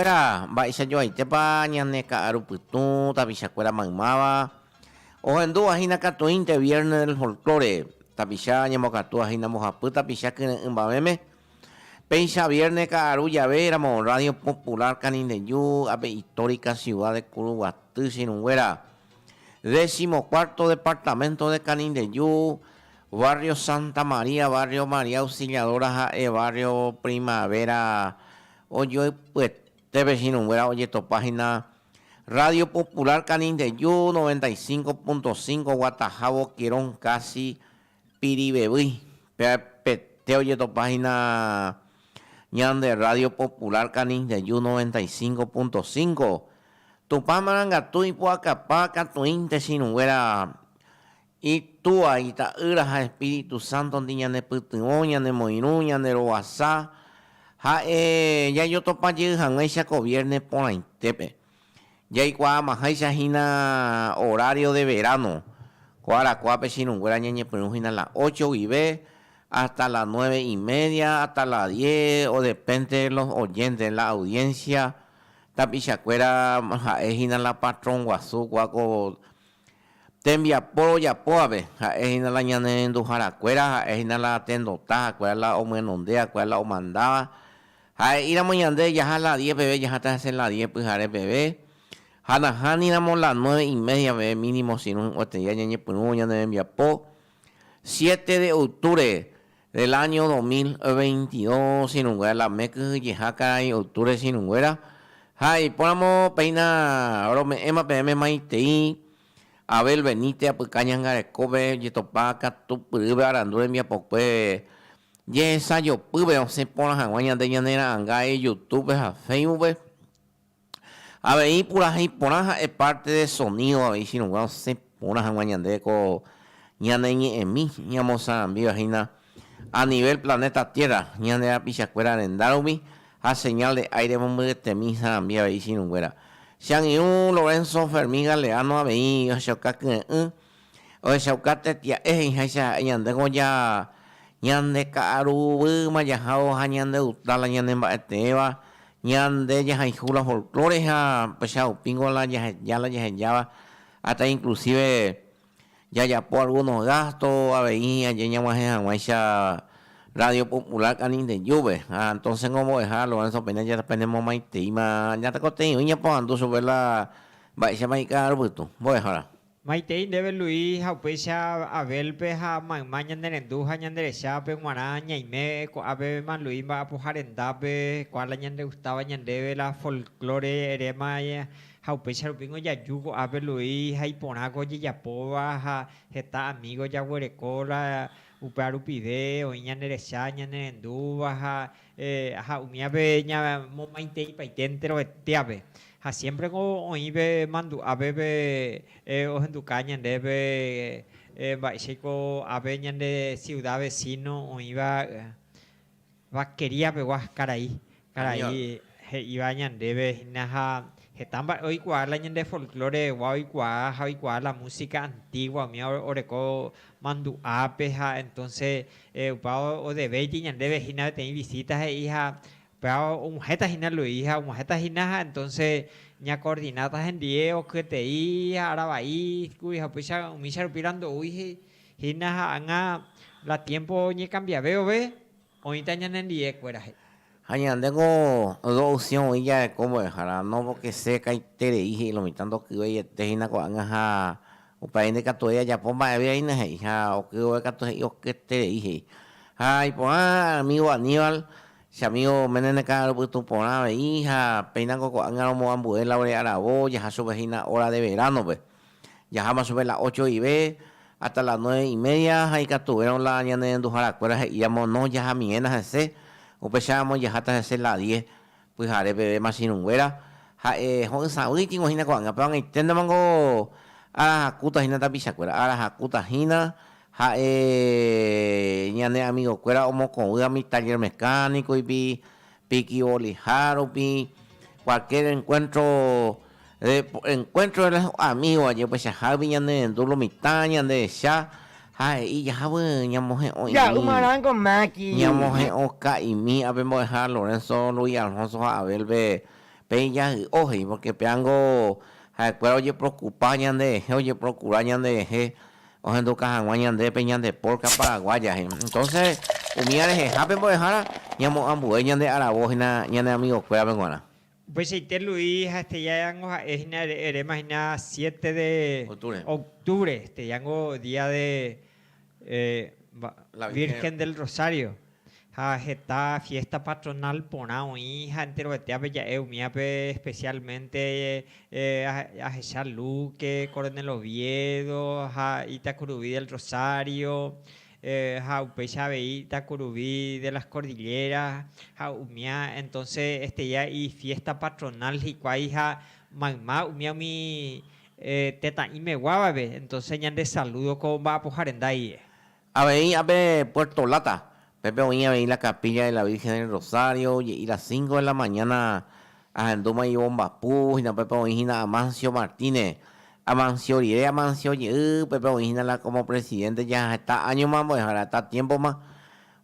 Irũnguéra, mba'eichajoaitépa ñane ka'arupytũ tapichakuéra maymáva ohendúva hína katuĩnte Viernes del Folklore, tapicha ñembokatúva hína mbohapy tapicha kyre'ỹ mba'éme. Péicha viernes ka'aru jave ramo Radio Popular Kanindeju ape histórica ciudad de Kuruguaty che irũnguéra. Décimo cuarto departamento de Kanindeju, barrio Santa María, barrio María Auxiliadora ha'e barrio Primavera ojoypyetépe che irũnguéra ojetopa hína Radio Popular Kanindeju 95.5 guataha Boquerón casi Pirivevýi, pete ojetopa hína ñande Radio Popular Kanindeju 95.5. Tupã marangatu ipu'akapa katuĩnte che irũnguéra, Itúa, Ita'ýra ha Espíritu Santo-ndi ñanepytyvõ, ñanemoirũ, ñanderovasa, ha'e jajotopa jey hag̃uáicha ko viernes porãitépe. Jaikuaamaháicha hína horario de verano, ko arakuápe che irũnguéra ñañepyrũ hína las ocho guive hasta las nueve y media, hasta las diez, o depende los oyentes, la audiencia, tapichakuéra ha'e hína la patrón guasu kua ko tembiapo rojapóvape, ha'e hína la ñane renduharakuéra, ha'e hína la tendota hakuéra la omyenondévakuéra la omandáva, Ha he'íramo ñande jaha la diez peve, jaháta hese la diez pyhare peve, ha nahániramo la nueve y media peve mínimo sino oteja ñañepyrũvo ñane rembiapo, siete de octubre del año 2022 sirũnguéra la mes kyhyjeha karai octubre sirũnguéra, ha ipóramo péina rome'ẽma peẽme maitei Abel Benítez apyka ñangarekópe jetopa katupyrýpe arandu rembiapokue Jehesajopýpe osẽ porã hag̃ua ñande ñane ra'ãnga YouTube-pe ha Facebook-pe. Avei purahéi porã ha'e parte de sonido avei chirũgua osẽ porã hag̃ua ñande ko ñane ñe'ẽmi ñamosarambíva hína a nivel planeta Tierra ñande rapichakuéra renda rupi ha señal de aire mombyryetemi sarambi avei chirũnguéra. Che angirũ Lorenzo Fermín Galeano avei ohechauka kyre'ỹ Ohechauka tetia'e he'iháicha ha'e ñande ko ja ñande ka'aruvýma jahávo ha ñande uta la ñane mba'eteéva, ñande jahayhu la folklore ha upéicha rupíngo la jaheja la jahejáva hasta inclusive jajapo algunos gastos avei aje ñag̃uahẽ hag̃uáicha Radio Popular Canindeyúpe. Ha entonces ko mbo'ehára Lorenzo Peña ja penemomaiteíma ñatekotevẽ ñaporandu chupe la mba'éichapa ika'arupytũ. Mbo'ehára. Maitei ndéve Luis ha upéicha Abel-pe ha mayma ñane rendu ha ñande rechápe g̃uarã ñaime ko'ápe Luis mba'apoha rendápe kuaa la ñande gustáva ñandéve la folklore eréma ha upéicha rupíngo jaju ko'ápe Luis ha iporã ko ojejapóva ha heta amigo jaguereko la upéva rupive oĩ ñane recha ñane rendúva ha Ha umívape ñamomaiteipaite enterovetéape. Ha siémpre ko oĩ pe mandu'ápe pe ohenduka ñandéve mba'éichaiko ápe ñande siuda vesíno oĩva Vaquería pegua karai, karai he'íva ñandéve hína ha heta mba'e oikuaa la ñande folklore-gua oikuaa ha oikuaa la música antigua umíva oreko mandu'ápe ha entonce Upéva odevéiti ñandéve hína peteĩ visita he'i ha upéva og̃uahẽta hína Luis ha og̃uahẽta hína ha entonce ñakoordináta hendie okyetei ha ára vai kuri ha upéicha umícha rupi la ndoúi hína ha ág̃a la tiempo oñekambiave vove oĩta ñanendie kuéra he'i. Ha ñandéko dos opción oĩ jareko mbo'ehára, no porque sekaiterei he'i lo mitã ndokyveiete hína ko'ág̃a ha Upéi ndikatuvéi ajapo mba'eve aína he'i, ha oky vove katu he'i okyeterei he'i. Ha iporã amigo Aníbal, che amigo Méndez ne ka'arupytũ porã avei, ha péina ko ko'ág̃a romoambue la ore aravo, jaha chupe hína hora de verano-pe. Jaháma chupe la ocho guive hasta la nueve y media, ha ikatuvérõ la ñane renduharakuéra he'íramo no jahamiéna hese, upéicharamo jaháta hese la diez Pyhare peve machirũnguéra, ha'e ho'ysãvýitingo hína ko'ág̃a, pe ag̃aiténtemango ára hakúta hína tapichakuéra, ára hakúta hína ha'e ñane amigokuéra omokõvýva mi taller mecánico-ipi, piki boliha rupi, cualquier encuentro de encuentro de los amigos aje upeichahágui ñanerendu lo mitã, ñanderecha ha he'i jahávo ñamohe'õ'imi, Ja'u marãngo maki. ñamohe'õka'imi ápe mbo'ehára Lorenzo, Luis Alfonso ha Abel-pe. Pe ijahy'o he'i, porque péango ha'ekuéra ojeprokupa ñanderehe, ojeprokura ñanderehe ohenduka hag̃ua ñande pe ñande polka paraguaya he'i. Entonces, umíva rehehápe mbo'ehára ñamoambue ñande aravo hína ñane amigokuérape g̃uarã. Upeichaite Luis ha este día-ngo ha'e hína eréma hína siete de Octubre. octubre, este día-ngo día de La Virgen. Virgen del Rosario. Ha heta fiesta patronal porã oĩ ha enterovetéape ja'e umíape especialmente ahecha Luque, Coronel Oviedo ha Itakuruvi del Rosario ha upéicha avei Itakuruvi de las Cordilleras ha umía entonces este día ifiesta patronal hikuái ha mayma umía umi tetã'imeguávape entonces ñande saludo ko mba'apoha rendái. Avei ápe Puerto Lata, pépe oĩ avei la Capilla de la Virgen del Rosario, oje'i las cinco de la mañana ahendúma ivombapu, hína pépe oĩ hína Amancio Martínez. Amancio rire Amancio jey, pépe oĩ hína la como presidente ya heta áñoma mbo'ehára, heta tiémpoma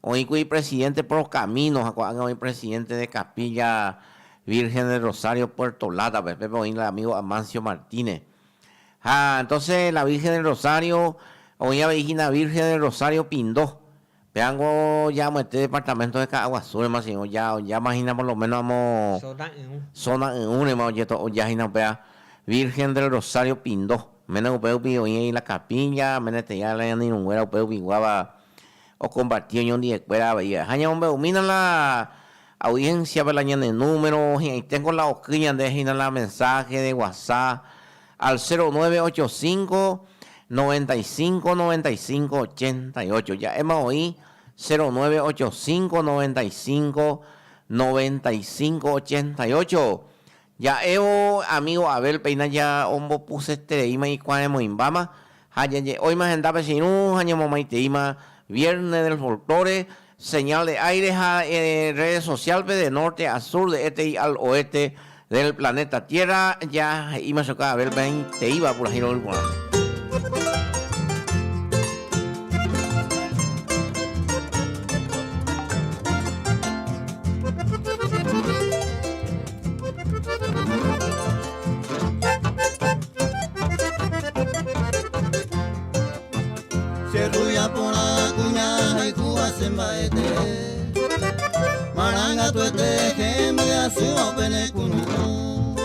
oĩkuri presidente Pro Camino ha ko'ág̃a oĩ presidente de Capilla Virgen del Rosario Puerto Lata-pe, pépe oĩ la amigo Amancio Martínez. Ha entonces la Virgen del Rosario, oĩ avei hína Virgen del Rosario Pindo. Péango ya amoete departamento de Ka'aguasúrema, sino ya ojáma hína por lo menos amo Zona Yũ. Zona Yũrema ojeto oja hína upéva Virgen del Rosario Pindo. Ména upérupi oĩ avei la capilla, ména eteja la ñane irũnguéra upérupi guáva okomparti oñondivekuéra avei. Ha ñamombe'umína la audiencia-pe la ñane número, hi'ãiténgo la oky ñande hína la mensaje de WhatsApp al 0985 95 95 88. Ja'éma oĩ 0985 95 95 88. Ja'évo amigo Abel péina ja ombopusetereíma ikuãremoĩmbáma ha jaje'óima hendápe che irũ ha ñamomaiteíma Viernes del Folklore, señal de aire ha redes social-pe de norte a sur, de este y al oeste del planeta Tierra, ja he'íma chupe Abel peteĩva purahéi rory porãme. Che rubia porã kuña hayhúva che mba'ete Marangatuete hembyasýva upe ne kunu'ũ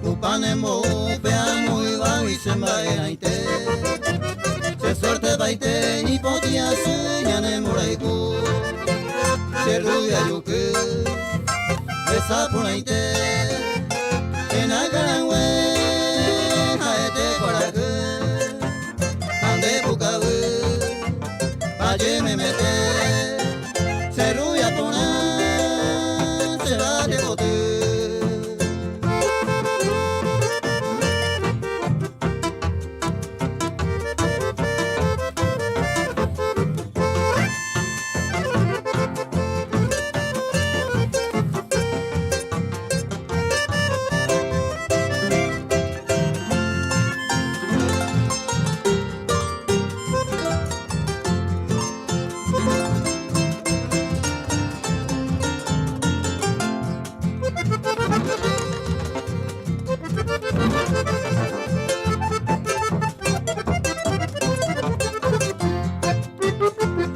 Tupã nembou pe amo yvágui che mba'erãite Che suerte paite ipotĩ asy ñane mborayhu Che rubia juky Hesa porãite Enakarãngue ha'ete kuarahy Ha nde pukavy Paje memete Che rubia porã Che valle poty.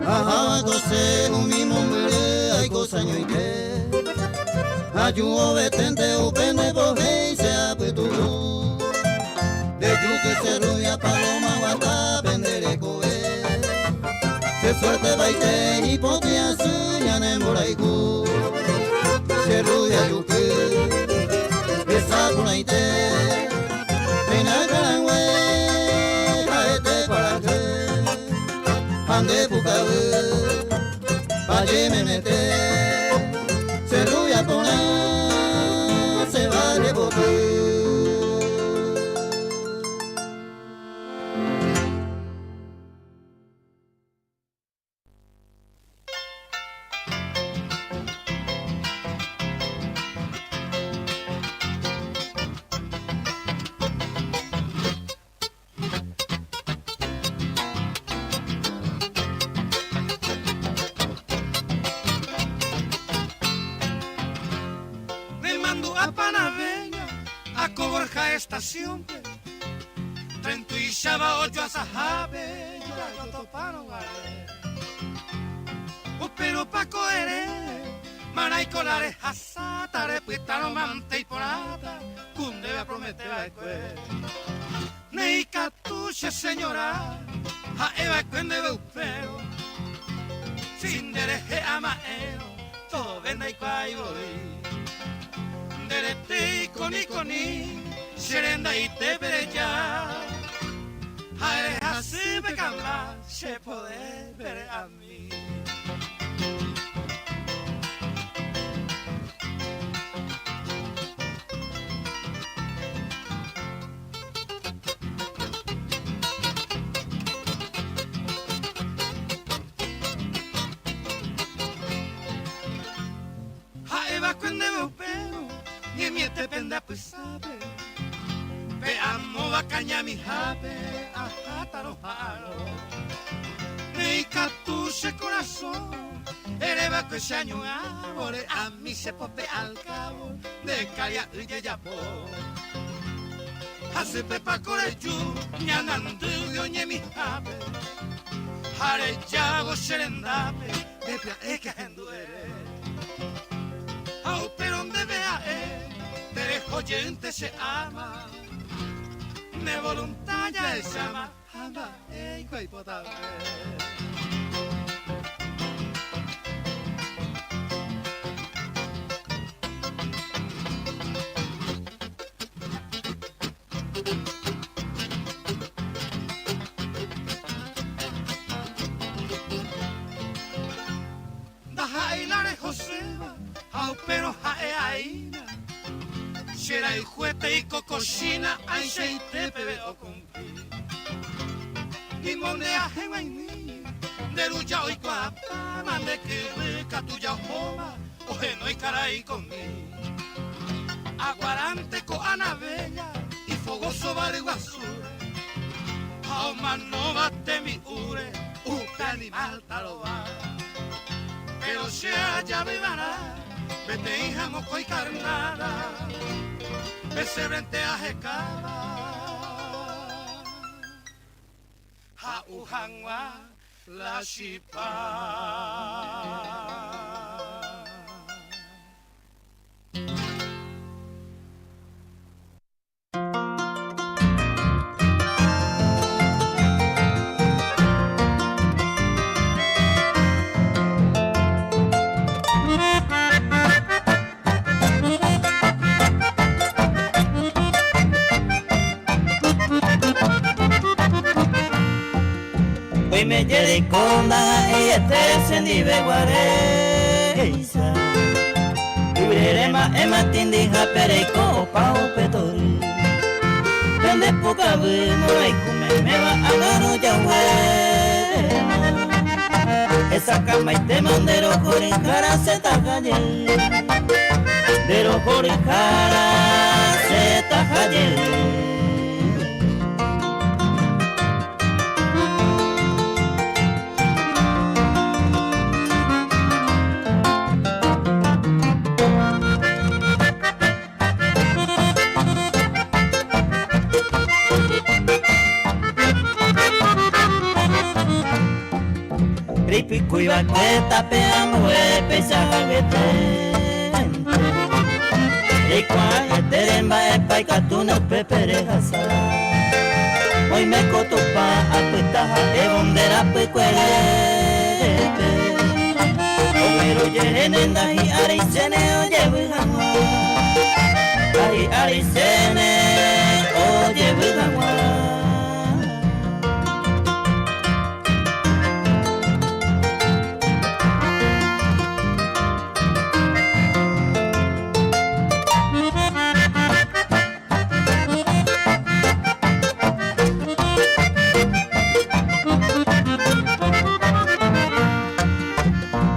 Aháva che umi mombyry aiko sañoite Aju ovetente upe nde pohéi che apytu'ũ Nde juky che rubia paloma guata pende rekove Che suerte vaite ipotĩ asy ñane mborayhu Che rubia juky hesa porãite Péina karãngue ha'ete kuarahy Ha nde pukavy paje memete Che rubia porã che valle poty. estación-pe, tren tuicháva ojoasahápe jajotopárõ guare. Upérõ pako ere, marãiko la rehasáta, repytárõ mante iporãta, ku ndéve apromete va'ekue. Néi katu che señora, ha'e va'ekue ndéve upérõ, si nde rehe ama'ẽrõ, tove ndaikuaái voi. Nde rete ikoni koni, che rendaitépe reja, ha ere hasýpe kamba, che podérpe re'ami. Ha'eva'ekue ndéve upérõ ñemiete pende apysápe, pe amóva kañamihápe aháta roha'arõ. Néi katu che korasõ ereva'ekue che añuãvore ami che pope al cabo nde karia'y jejapo. Hasýpepa ko reju ñanandýgui oñemihápe ha rejávo che rendápe nde pya'éke ahendu ere. Ha upérõ ndéve ha'e tereho jeýnte che áma, ne voluntad jahecháma ha mba'éiko aipotave. Ndaha'éi la rehoséva ha upérõ ha'e aína, che rayhuete ikokochína ãichaite peve okumpli. Nimonde aheg̃uaig̃ui nde ruja oikuaapáma nde kyvy katu jahóma ohenói karai komi. Aguaránte ko Ana Bella ifogósova ryguasúre ha omanóva tembi'úre upe animal tarova. Péro che ajavyvarã peteĩ ha mokõi karnáda pesebrente ahekáva ha'u hag̃ua la chipa. Oime jereko ndaha'eiete chendive guaréicha. Yvyrére mba'éma tĩndyhápe reiko opa upe tory. Pende pukavy mborayhu meméva ag̃arõ jaguéma. Hesakãmbaitéma nde rohoryhára che taha jey. Nde rohoryhára che taha jey. Reipykúiva'ekue tape ambue péicha hagueténte Reikuaa'etere mba'épa ikatúne upépe rehasa Oime ko Tupã apyta ha'évo nde rapykuerépe Ogueru jehe ne ndahi'arichéne ojevy hag̃ua Ndahi'arichéne ojevy hag̃ua.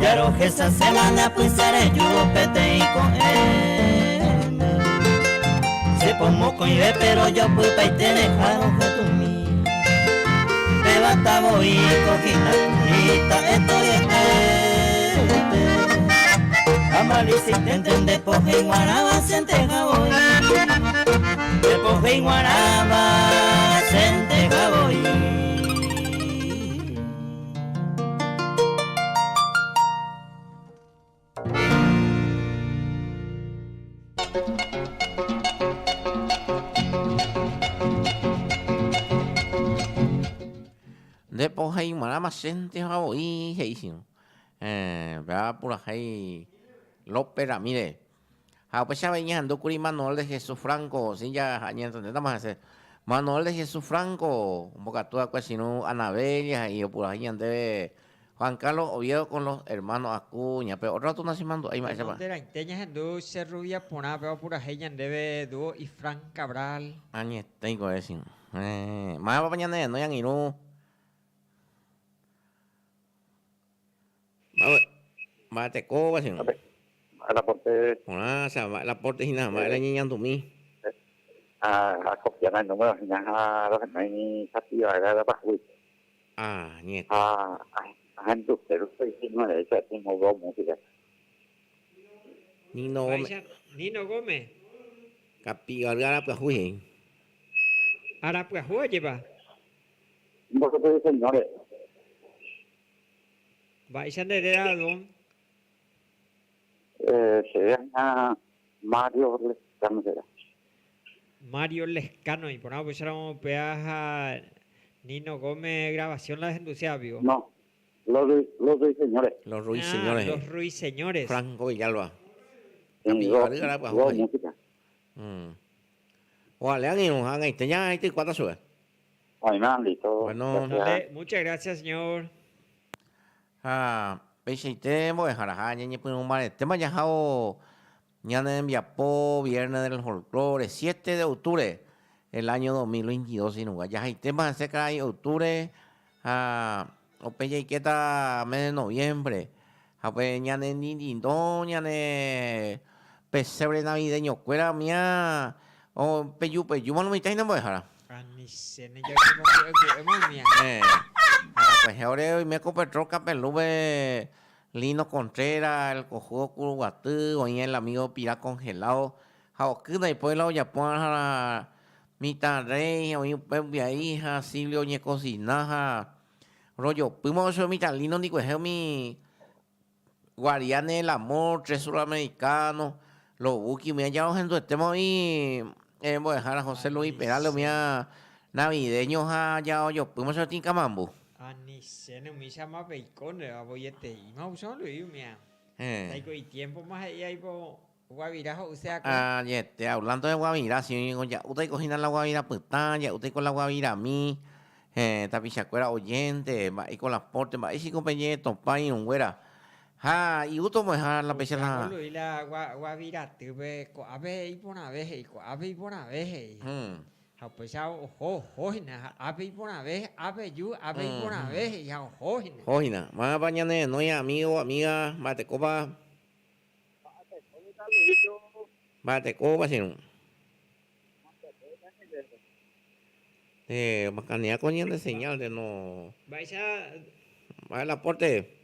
Jarohesa semana apysare juvo peteĩ ko'ẽme Che po mokõive pero jopypaite reha rohetũmi Pévata voi ko hína kuri ta'e toryetépe Amalisiténte nde pohẽ g̃uarãva chenteha voi. pohéi g̃uarãva chénteha voi. Nde pohéi g̃uarãma chénteha voi he'i chirũ. Péva purahéi López Ramírez. Ha upéicha avei ñahendúkuri Manuel de Jesús Franco, si ja ñantendétama hese. Manuel de Jesús Franco ombokatu va'ekue chirũ Ana Bella he'i opurahéi ñandéve Juan Carlos Oviedo con los hermanos Acuña. Pe ótro katu nachemandu'ái mba'éichapa. Tenonderãite ñahendu che rubia porã péva opurahéi ñandéve dúo y Frank Cabral. Añetéiko ere chirũ. Mávapa ñanerenói angirũ. Mba'etekóva che irũ. Mba'e la porte. Porã che mba'e la porte hína mba'e la ñeñandumi. Ha akopiáma el número hína ha rohenói sapiva'erã la pahúi. Ah, ñe. Ha ahenduse rupi hína derecho tengo dos música. Nino Gómez. Nino Gómez. Kapi'yvary arapyahu he'i. Arapyahu ajépa. Vosotros señores. Mba'éicha nde réra don? Che réra Mario Lescano chéra. Mario Lescano, iporã upéicharamo upéva ha Nino Gómez grabación la ahenduséva piko. No, los los Ruiseñores. Los Ruiseñores. Ah, los Ruiseñores. Franco Villalba. Dos música. Ojalá angirũ ha ag̃aite ñaitýkuáta chupe. Oĩma, listo. Bueno. Dale, muchas gracias, señor. Ha peichaite mbo'ehára ha ñañepyrũ mbaretéma jahávo ñane rembiapo Viernes del Folklore, 7 de octubre el año 2022 irũnga. Jahaitéma hese karai octubre ha upe jaikéta mes de noviembre ha upe ñane nindindõ ñane pesebre navideño kuéra umía peju pejúma lo mitã hína mbo'ehára. Anichéne jaikuaamboku'eku'éma umía. Ha kuehe ore oime ko Petro Capelúpe Lino Contreras, el cojudo Kuruguaty, oĩ el amigo Pira Congelado ha oky ndaipóri la ojapóva mitã rey oĩ upe mbyai ha Silvio oñekosina ha rojopýma ocho mitã Lino ndikuehe umi Guardianes del Amor, Tres Sudamericanos, Los Buki, umíva ja ohenduetéma oĩ mbo'ehára José Luis Perales umíva navideño ha ja ojopýma che otĩ kamambu. Anichéne umíchama peiko ndéva voieteíma upéicharõ Luis umíva. Ndaiko itiémpoma he'i aipo Guavira ho'use akue. Añete, hablando de guavira, si oĩko ja'úta iko hína la guavira pytã, ja'úta iko la guavirami, heẽ, tapichakuéra oyente, mba'éiko la porte, mba'éichiko peñe topã irũnguéra. Ha igústo ombo'eha la péicha la. Upéva Luis la guaviratýpe ko'ápe iporãve he'i, ko'ápe iporãve he'i. Ha upéicha oho oho hína, ha ápe iporãve, ápe eju, ápe iporãve he'i ha oho hína. Oho hína. Mávapa ñane renói amigo, amiga, mba'etekópa. Mba'etekópa che irũ. Omakanea ko ñande señal de no. Mba'éicha. Mba'e el aporte.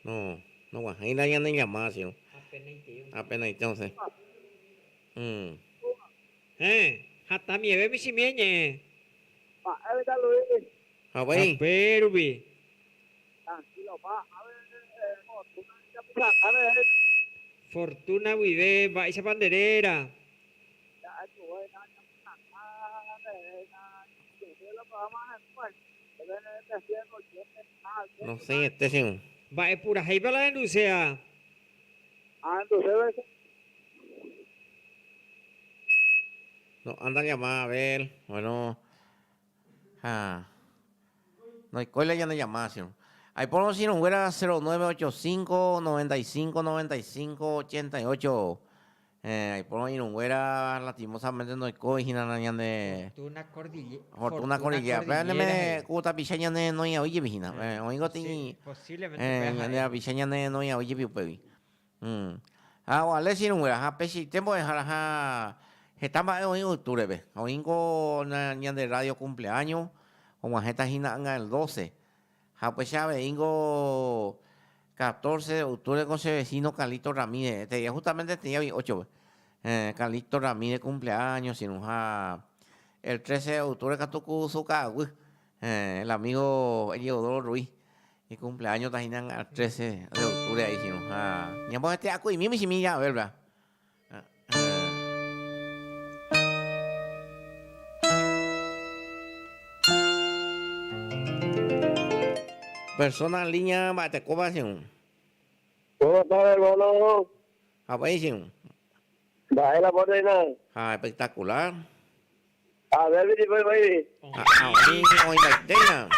No, noguahẽi la ñane llamada che irũ. Apenaite osẽ. Héẽ, hatãmieve michĩmi eñe'ẽ. Ha upéi. Upérupi. Fortuna guive, mba'éichapa nde réra? Nosẽiete che irũ. Mba'e purahéipa la ahenduséa? No anda llamada, Abel. Bueno, Ha ndoikói la ñane llamada che irũ. Aipórõ che irũnguéra 0985 95 95 88 aipórõ irũnguéra lastimosamente ndoikói hína la ñane Fortuna Cordillera. Fortuna Cordillera. Péva ñane ku tapicha ñane renói jepi hína. Oĩngo teĩ ñande rapicha ñane renói jepi upégui. Ha oale che irũnguéra, ha peichaite mbo'ehára ha heta mba'e oĩ octubre-pe. Oĩngo ñande radio cumpleaños, og̃uahẽta hína ág̃a el doce. Ha upéicha aveíngo catorce de octubre-ko che vecino Carlito Ramírez, este día justamente este día oĩ ocho-pe. Calixto Ramírez cumpleaños irũ ha el 13 de octubre katu ku su ka'aguy el amigo Eliodoro Ruiz icumpleaños ta hína el 13 de octubre a'i irũ ha ñambohete'aku'imi michĩmi Abel-pe. Persona en línea mba'etekópa che irũ. Buenas tardes, hermano. Ha upéi che irũ. Mba'e la por reina. Ha espectacular. A ver, viti pues, baby. Ha oĩ oĩmbaitéina.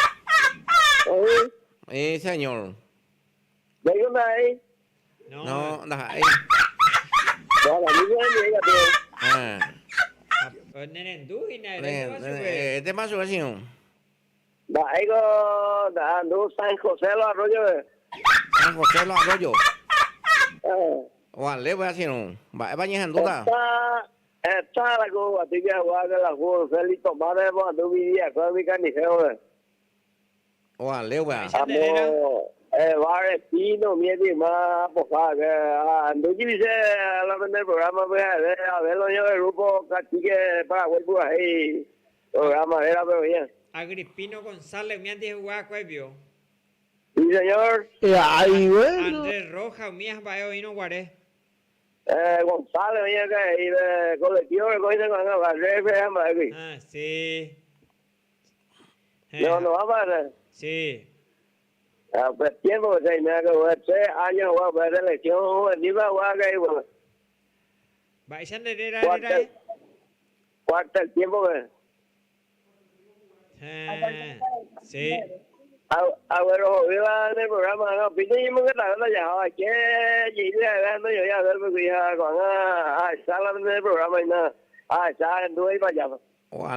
Oĩ. Sí, señor. Ndéiko ndaha'éi. No, ndaha'éi. Guarani ñe'ẽ katu. Ah. Nerendu hína, eréntema chupe. Eréntema chupe, che irũ. Mba'éiko ndahandu San José Los Arroyos-pe. San José Los Arroyos. Ovalé upéva che irũ. Mba'épa ñahendúta? Heta, heta la ku aty jahua de la Juan Félix Tomás de porandu Villacueva umi Canijeo-pe. Ovalé upéva. Amo Bar Espino umi etima apoha que ahendu jipi che la pende programa pyhare Abel oño de grupo Cachique Paraguay purahéi programa rérape oĩva. Agripino González umi andihegua akue pio. Sí señor. Andrés Rojas umi mba'e oĩrõ guare. González oĩva karai colectivo reko oĩta ko'ág̃a Barrefe ha mba'égui. Ah, sí. Nemandu'ápa hese? Sí. Ha upe tiémpope che aime va'ekue upe tres áño haguã upe selección juvenil-pe haguã karai upépe. Mba'éicha nde réra rera'e? Cuartel tiémpope. Héẽ, sí. Aguerohoryva ne programa ág̃a opíta ñemongetavéta jaháva che jeýpe ha'eve ha ndojo'i Abel-pe kuri ha ko'ág̃a ahecha la ne programa hína ahecha ahendu eipajápa.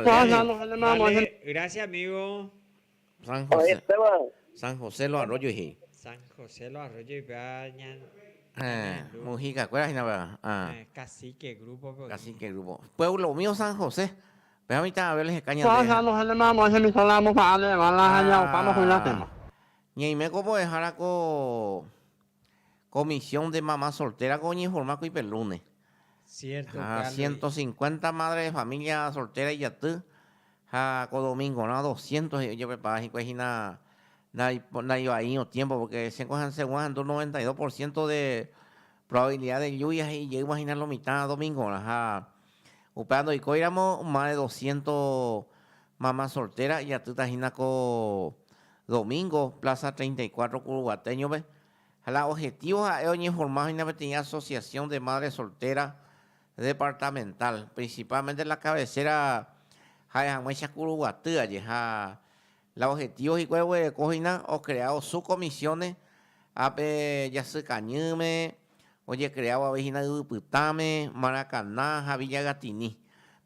Dale, gracias amigo. San José, San José Los Arroyos he'i. San José Los Arroyos ipéva ña Eh, Mujica kuéra hína péva. Ah. Eh, Cacique grupo pe. Cacique grupo. Pueblo mío San José. Péva mitã Abel heka ñande. Ñaime ko mbo'ehára ko Comisión de Mamá Soltera ko oñeforma ko ipe lunes. Cierto, Ha Carlos. 150 madre de familia soltera ijaty ha ko domingo-rã 200 he'i ojeprepara hikuái hína ndaivaírõ tiempo porque según ahendu 92 por ciento de probabilidad de lluvia he'i jeýma hína lo mitã domingo-rã ha upéva ndoikóiramo más de 200 mamá soltera ijatýta hína ko domingo Plaza 34 Kuruguateño-pe. Ha la objetivo ha'e oñeforma hína peteĩ asociación de madres solteras departamental, principalmente la cabecera ha'e hag̃uáicha Kuruguaty aje. Ha la objetivo hikuái oguereko hína ocreado su comisiones ápe Jasy Kañýme, ojecreado avei hína Yvypytãme, Maracaná ha Villa Gatini.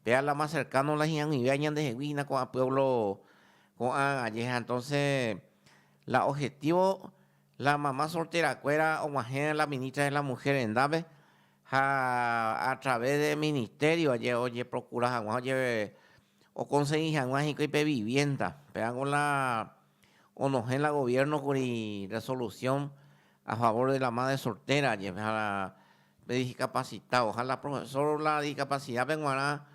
Péa la más cercano la hi'ag̃uivéva ñandehegui hína ko'ã pueblo ko'ã aje. Ha entonces la objetivo La mamá solterakuéra og̃uahẽ la ministra de la Mujer rendápe ha a través de ministerio aje ojeprocura hag̃ua oje oconsegui hag̃ua hikuái pe vivienda. Péva la onohẽ la gobierno kuri resolución a favor de la madre soltera aje ha pe discapacitado. Ha la profesor la discapacidad-pe g̃uarã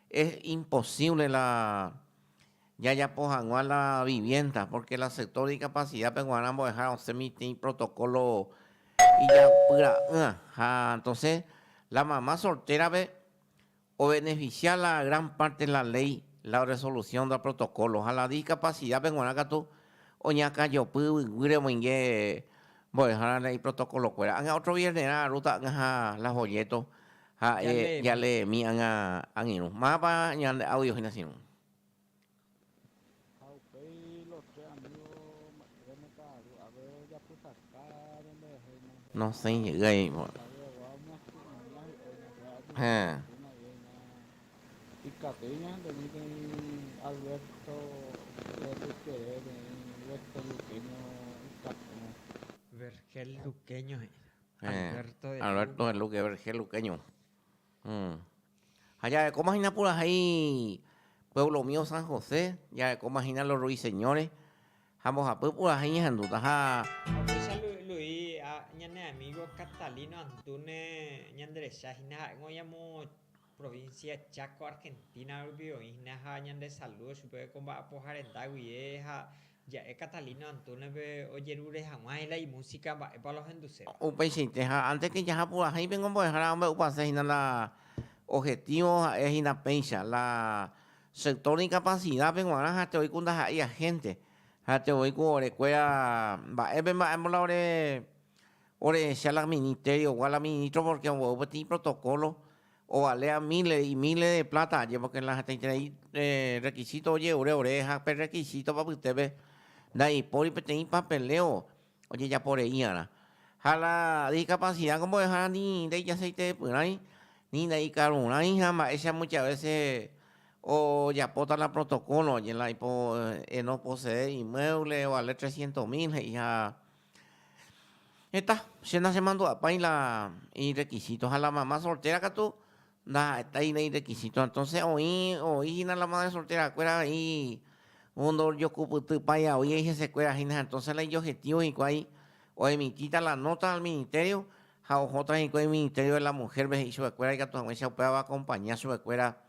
es imposible la Jajapo hag̃ua la vivienda, porque la sector discapacidad-pe g̃uarã mbo'ehára osẽ mitĩ protocolo ijapyra'ỹa ha entonces la mamá soltera-pe obeneficia la gran parte la ley, la resolución da protocolo ha la discapacidad-pe g̃uarã katu oñakãjopy yvyguýre omoinge mbo'ehára la iprotocolo-kuéra. Ág̃a otro viernes-rã arúta ág̃a ha la folleto ha jaleemi ág̃a angirũ. Mávapa ñande audio hína che irũ? Ha upéi los tres amigos mba'ére ka'aru ave ojapysaka renderehe iñahe. Nosẽi jey aĩ. Héẽ. Ikatu ñahendemi peteĩ Alberto Luquere, peteĩ Vergel Luqueño ikatúrõ. Vergel Luqueño he'i. Héẽ. Alberto de Alberto de Luque, Vergel Luqueño. Ha jarekóma hína purahéi Pueblo Mío San José, jarekóma hína Los Ruiseñores, ha mbohapy purahéi ñahendúta ha. Upéicha Luis, ñane amigo Catalino Antúnez ñanderecha hína ha'éngo oĩamo provincia Chaco, Argentina rupi oĩ hína ha ñande saludo chupe ko mba'apoha renda guive ha ja'e Catalino Antúnez-pe ojerure hag̃ua la imúsika mba'épa la ohenduséva. Upeichaite ha antes que jaha purahéipe ngombo'ehára ombe'upase hína la objetivo ha'e hína péicha la sector discapacidad-pe g̃uarã ha teoiku ndaha'éi agente Ha te voi ku ore kuéra mba'épe mba'émbo la ore orehecha la ministerio gua la ministro porque ombo'e peteĩ protocolo ovalea miles y miles de plata aje porque la hetaiterei requisito oje'ure ore ha pe requisito apytépe ndaipóri peteĩ papeleo ojejapo rei arã. Ha la discapacidad ko mbo'ehára ni ndaijaseitepyrãi ni ndaikarurãi ha mba'éicha muchas veces Ojapóta la protocolo oje la ipo no posee inmueble ovale trescientos mil he'i ha heta che nachemandu'apái la irequisito ha la mama soltera katu ndaha'etái la irequisito entonces oĩ oĩ hína la madre soltera kuéra he'i ndojokupytypái avei hesekuéra hína entonces la ijobjetivo hikuái oemitíta la nota al ministerio ha ohóta hikuái ministerio de la mujer-pe he'i chupekuéra ikatu hag̃uáicha upéva oakompaña chupekuéra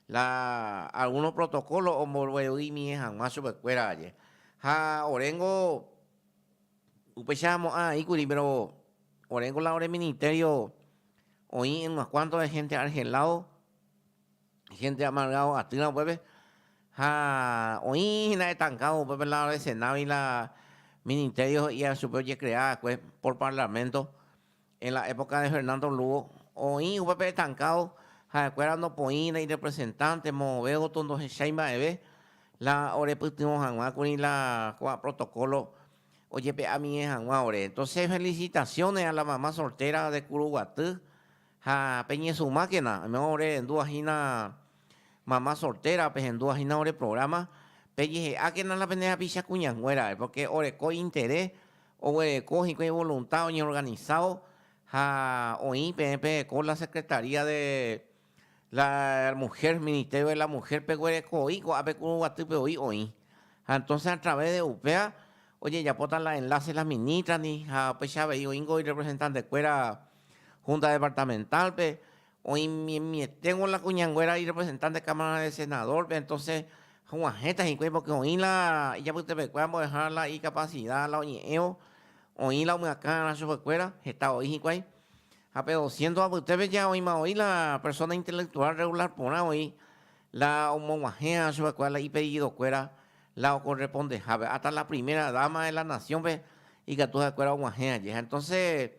La alguno protocolo ombogueroimie hag̃ua chupekuéra aje. Ha oréngo upéicha amo'ã aĩkuri, pero oréngo la ore ministerio oĩ unos cuantos de gente argelado, gente amargado atýra upépe, ha oĩ hína estancado upépe la ore Senado y la ministerio he'íva chupe ojecrea va'ekue por parlamento. En la época de Fernando Lugo, oĩ upépe estancado, ha'ekuéra ndopoĩri la irepresentante, moõve gotyo ndohechái mba'eve la orepytyvõ hag̃ua kuri la ko'ã protocolo ojepe'amie hag̃ua ore. Entonces, felicitaciones a la mamá soltera de Kuruguaty ha peñesumákena, oimérõ ore rendúva hína mamá soltera, pehendúva hína ore programa, pejehe'ákena la pende rapicha kuñanguéra, porque oreko interés Oguereko hikuái voluntad oñeorganisávo ha oĩ peẽ pereko la Secretaría de la Mujer, Ministerio de la Mujer peguerekoi ko'ápe Kuruguatýpe voi oĩ. Ha entonces a través de upéva ojejapóta la enlace las ministra-ndi ha upéicha avei oĩngo irepresentante-kuéra Junta Departamental-pe, oĩmieténgo la kuñanguéra irepresentante Cámara de Senador-pe, entonces huahẽta hikuái porque oĩ la ijapytepekuéra mbo'ehára la icapacidad la oñe'ẽvo, oĩ la omyakãrã chupekuéra, heta oĩ hikuái, ha pe doscientos apytépe ja oĩma voi la persona intelectual regular porã oĩ la omoguahẽva chupekuéra la ipedidokuéra la ocorrespondehápe, hasta la primera dama de la nación-pe ikatu ha'ekuéra oguahẽ aje, ha entonces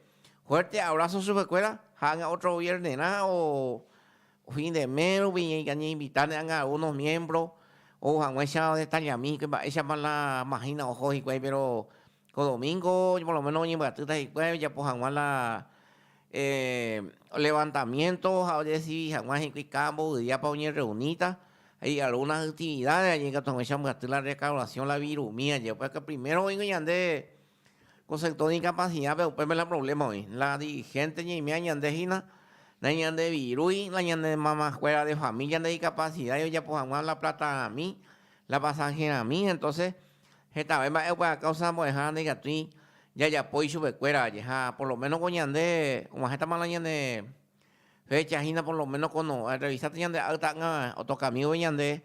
Fuerte abrazo chupekuéra ha ág̃a otro viernes-rã o fin de mes rupi ñañeinvitáne ág̃a algunos miembros ou hag̃uáicha odetallami hikuái mba'éichapa la mahína oho hikuái pero ko domingo por lo menos oñembyatýta hikuái ojapo hag̃ua la levantamiento ha ojedecidi hag̃ua hikuái káda mboy díapa oñerreuníta hay algunas actividades añekatu hag̃uáicha ombyaty la recaudación la virumi aje upéva que primero oĩngo ñande Ko sector incapacidad-pe upépe la problema oĩ. La dirigente ñaimea ñande hína, nañandevirúi la ñane mamakuéra de familia nde'icapacidad ojapo hag̃ua la platarãmi, la pasajerãmi, entonces hetave mba'e upéva causa mbo'ehára ndaikatúi jajapo ichupekuéra aje. Ha por lo menos ko ñande og̃uahẽtama la ñane fecha hína por lo menos kono revisate ñande acta ág̃a otokamígui ñande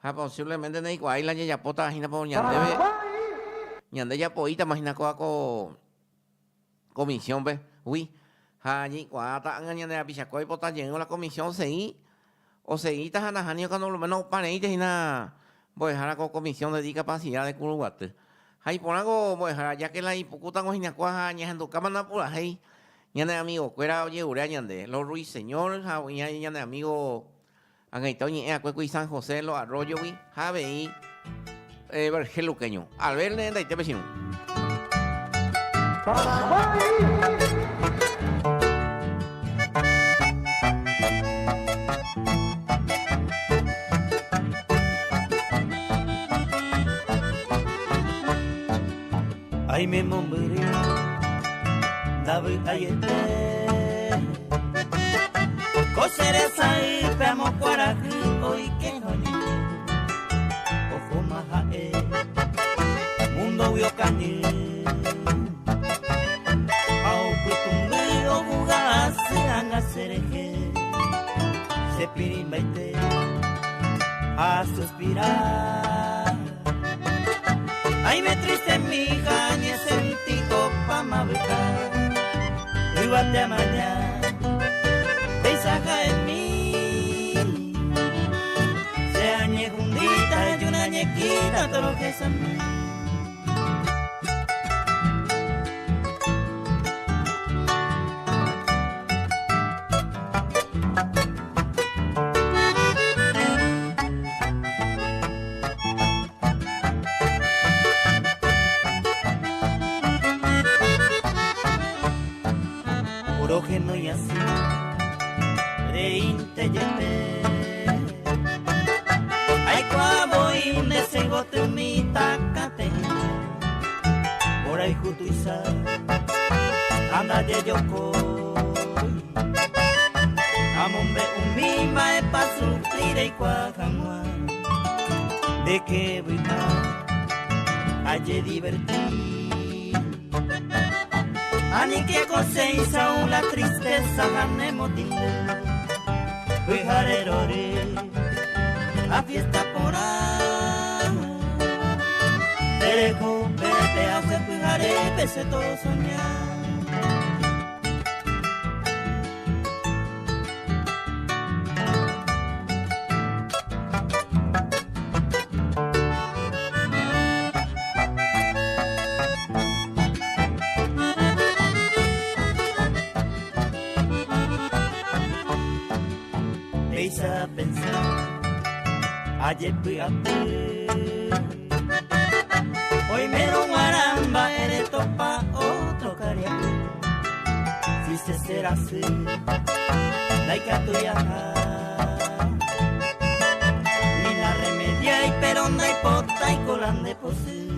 Ha posiblemente ndaikuaái la jajapóta hína por ñandéve, ñande japoítama hína kóva ko comisión-pe gui. Ha jaikuaáta ág̃a ñande rapichakue oipota jeýrõ la comisión osegi, osegíta ha nahániri cuando por lo menos opa reínte hína mbo'ehára ko comisión de discapacidad de Kuruguaty. Ha iporãko mbo'ehára, ya que la ipukútango hína kóva ha ñahendukáma purahéi ñane amigo-kuéra ojegurea ñande, los ruiseñor ha oĩha ñane amigo Ag̃aite oñe'ẽ akue kuri San José de los Arroyos-gui ha avei Vergel Luqueño. Albert ne rendaitépe che irũ. Aime mombyry ndavy'aiete Ko che resa'ýpe amo kuarahy oike ha oñe'ẽ Ohóma ha'e múndogui okañy Ha. Che a suspirar. Ay, me triste mija, ni sentí copa mabeca. Igual a mañana, paisaja en mí. Se añe jundita y una ñequita, todo lo que es a mí. Orógeno y así, reinte yepe. Ay, cuabo inde se mi tacate. Por ahí jutuiza, anda de yoko. Amombe umima e pa sufrir y cuajamua. De que voy a divertir. Ani que coseisa la tristeza janemotinde. Cuijarerore, a fiesta por ahí. Terejo, pepe, hace cuijare, pese todo soñar. Ayer fui a Hoy me lo guaramba, eres topa otro cariaco. Si se será así, laika tuya. Ni la remedia y pero no hay pota y colan de posi.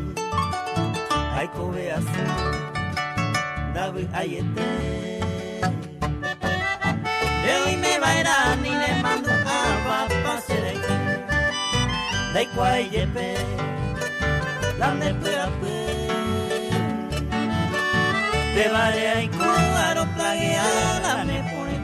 Ay kobe así, davi ayete. De hoy me va a ir ni le mando a pa Dai kwai yepe, lande pue Te vale ay aro plagueada me pone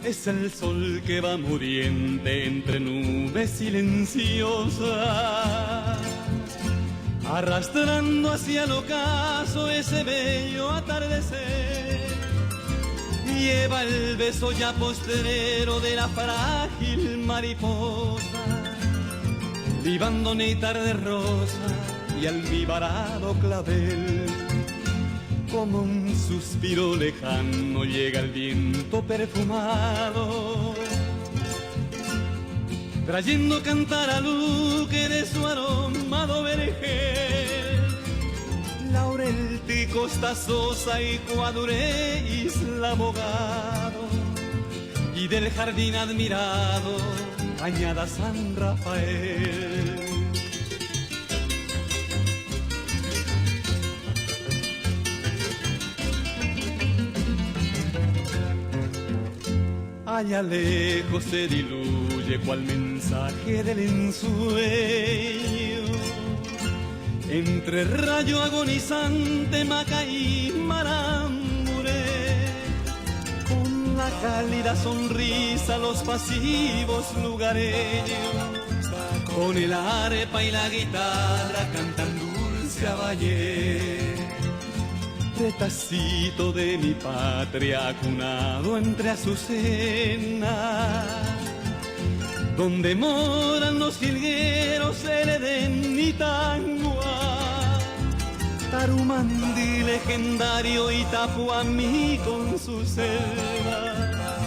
Es el sol que va muriente entre nubes silenciosas, arrastrando hacia el ocaso ese bello atardecer. Lleva el beso ya postrero de la frágil mariposa, libando néctar de rosa y almibarado clavel. Como un suspiro lejano llega el viento perfumado, trayendo cantar a que de su aromado vergel. Laurel, Costa Sosa y Cuaduré, Isla Abogado, y del jardín admirado, Cañada San Rafael. Allá lejos se diluye cual mensaje del ensueño. Entre rayo agonizante, Maca y Maramburé, con la cálida sonrisa los pasivos lugareños, con el arpa y la guitarra cantan dulce valle. Retacito de mi patria acunado entre azucenas, donde moran los jilgueros, el Edén y Tangua, Tarumandí legendario y Tapuamí con su selva,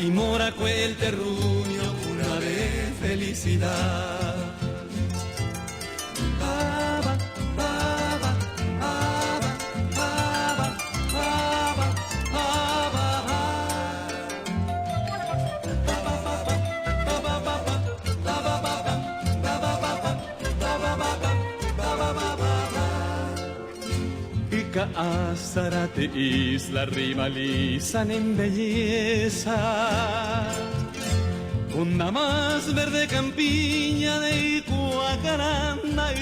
y Moracue el terruño, cuna de felicidad. Cuenca Zárate Isla rivalizan en belleza. Con la más verde campiña de Ikuacaranda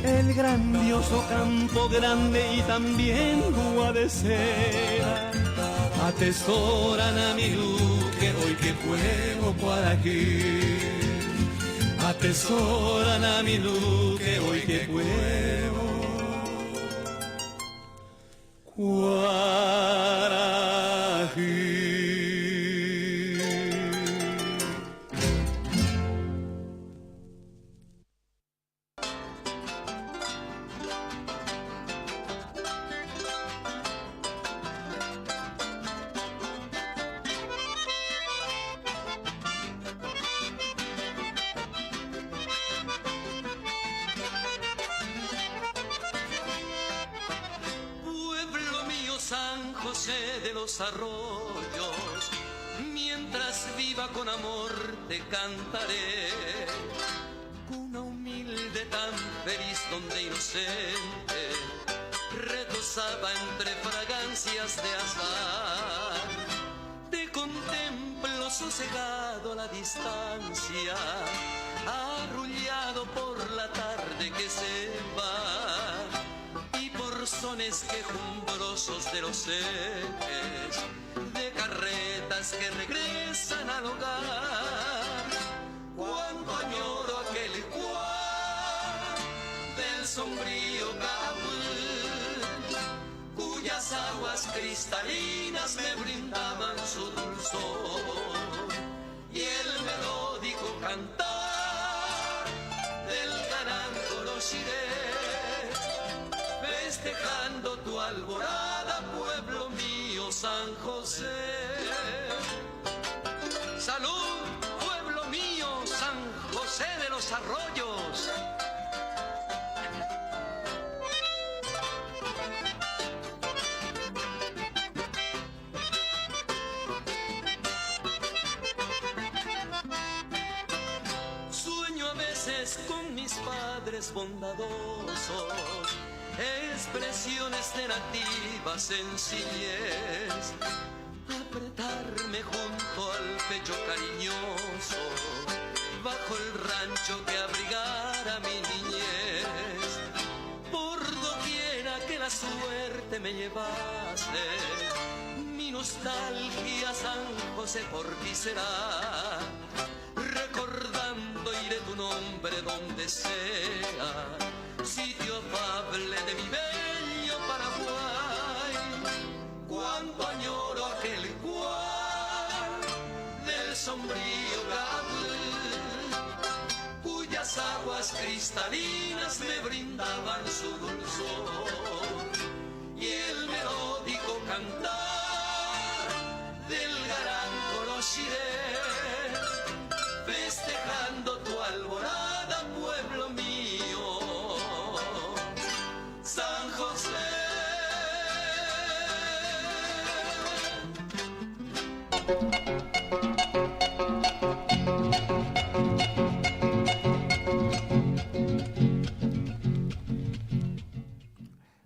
el grandioso campo grande y también Guadecera atesoran a mi Luque hoy que juego aquí atesoran a mi Luque hoy que juego Kuarahy. Pueblo mío San José de los Arroyos, mientras viva con amor te cantaré. Cuna humilde tan feliz donde inocente retozaba entre fragancias de azahar. Te contemplo sosegado a la distancia, arrullado por la tarde que se va y por sones quejumbrosos de los ejes de carretas que regresan al hogar. Cuánto añoro aquel cuá del sombrío Kabul, cuyas aguas cristalinas me brindaban su dulzor y el melódico cantar del gran Corosiré, festejando tu alborada, pueblo mío, San José. Salud, pueblo mío, San José de los Arroyos. Sueño a veces con mis padres bondadosos, expresiones de nativa sencillez, apretarme junto al pecho cariñoso, bajo el rancho que abrigara mi niñez. Por doquiera que la suerte me llevase, mi nostalgia San José por ti será. Recordando iré tu nombre donde sea, sitio afable de mi bello Paraguay. Cuánto añoro aquel cual del sombrío Gabul, cuyas aguas cristalinas me brindaban su dulzor y el melódico cantar del gran Corosiré, festejando tu alborada, pueblo mío, San José.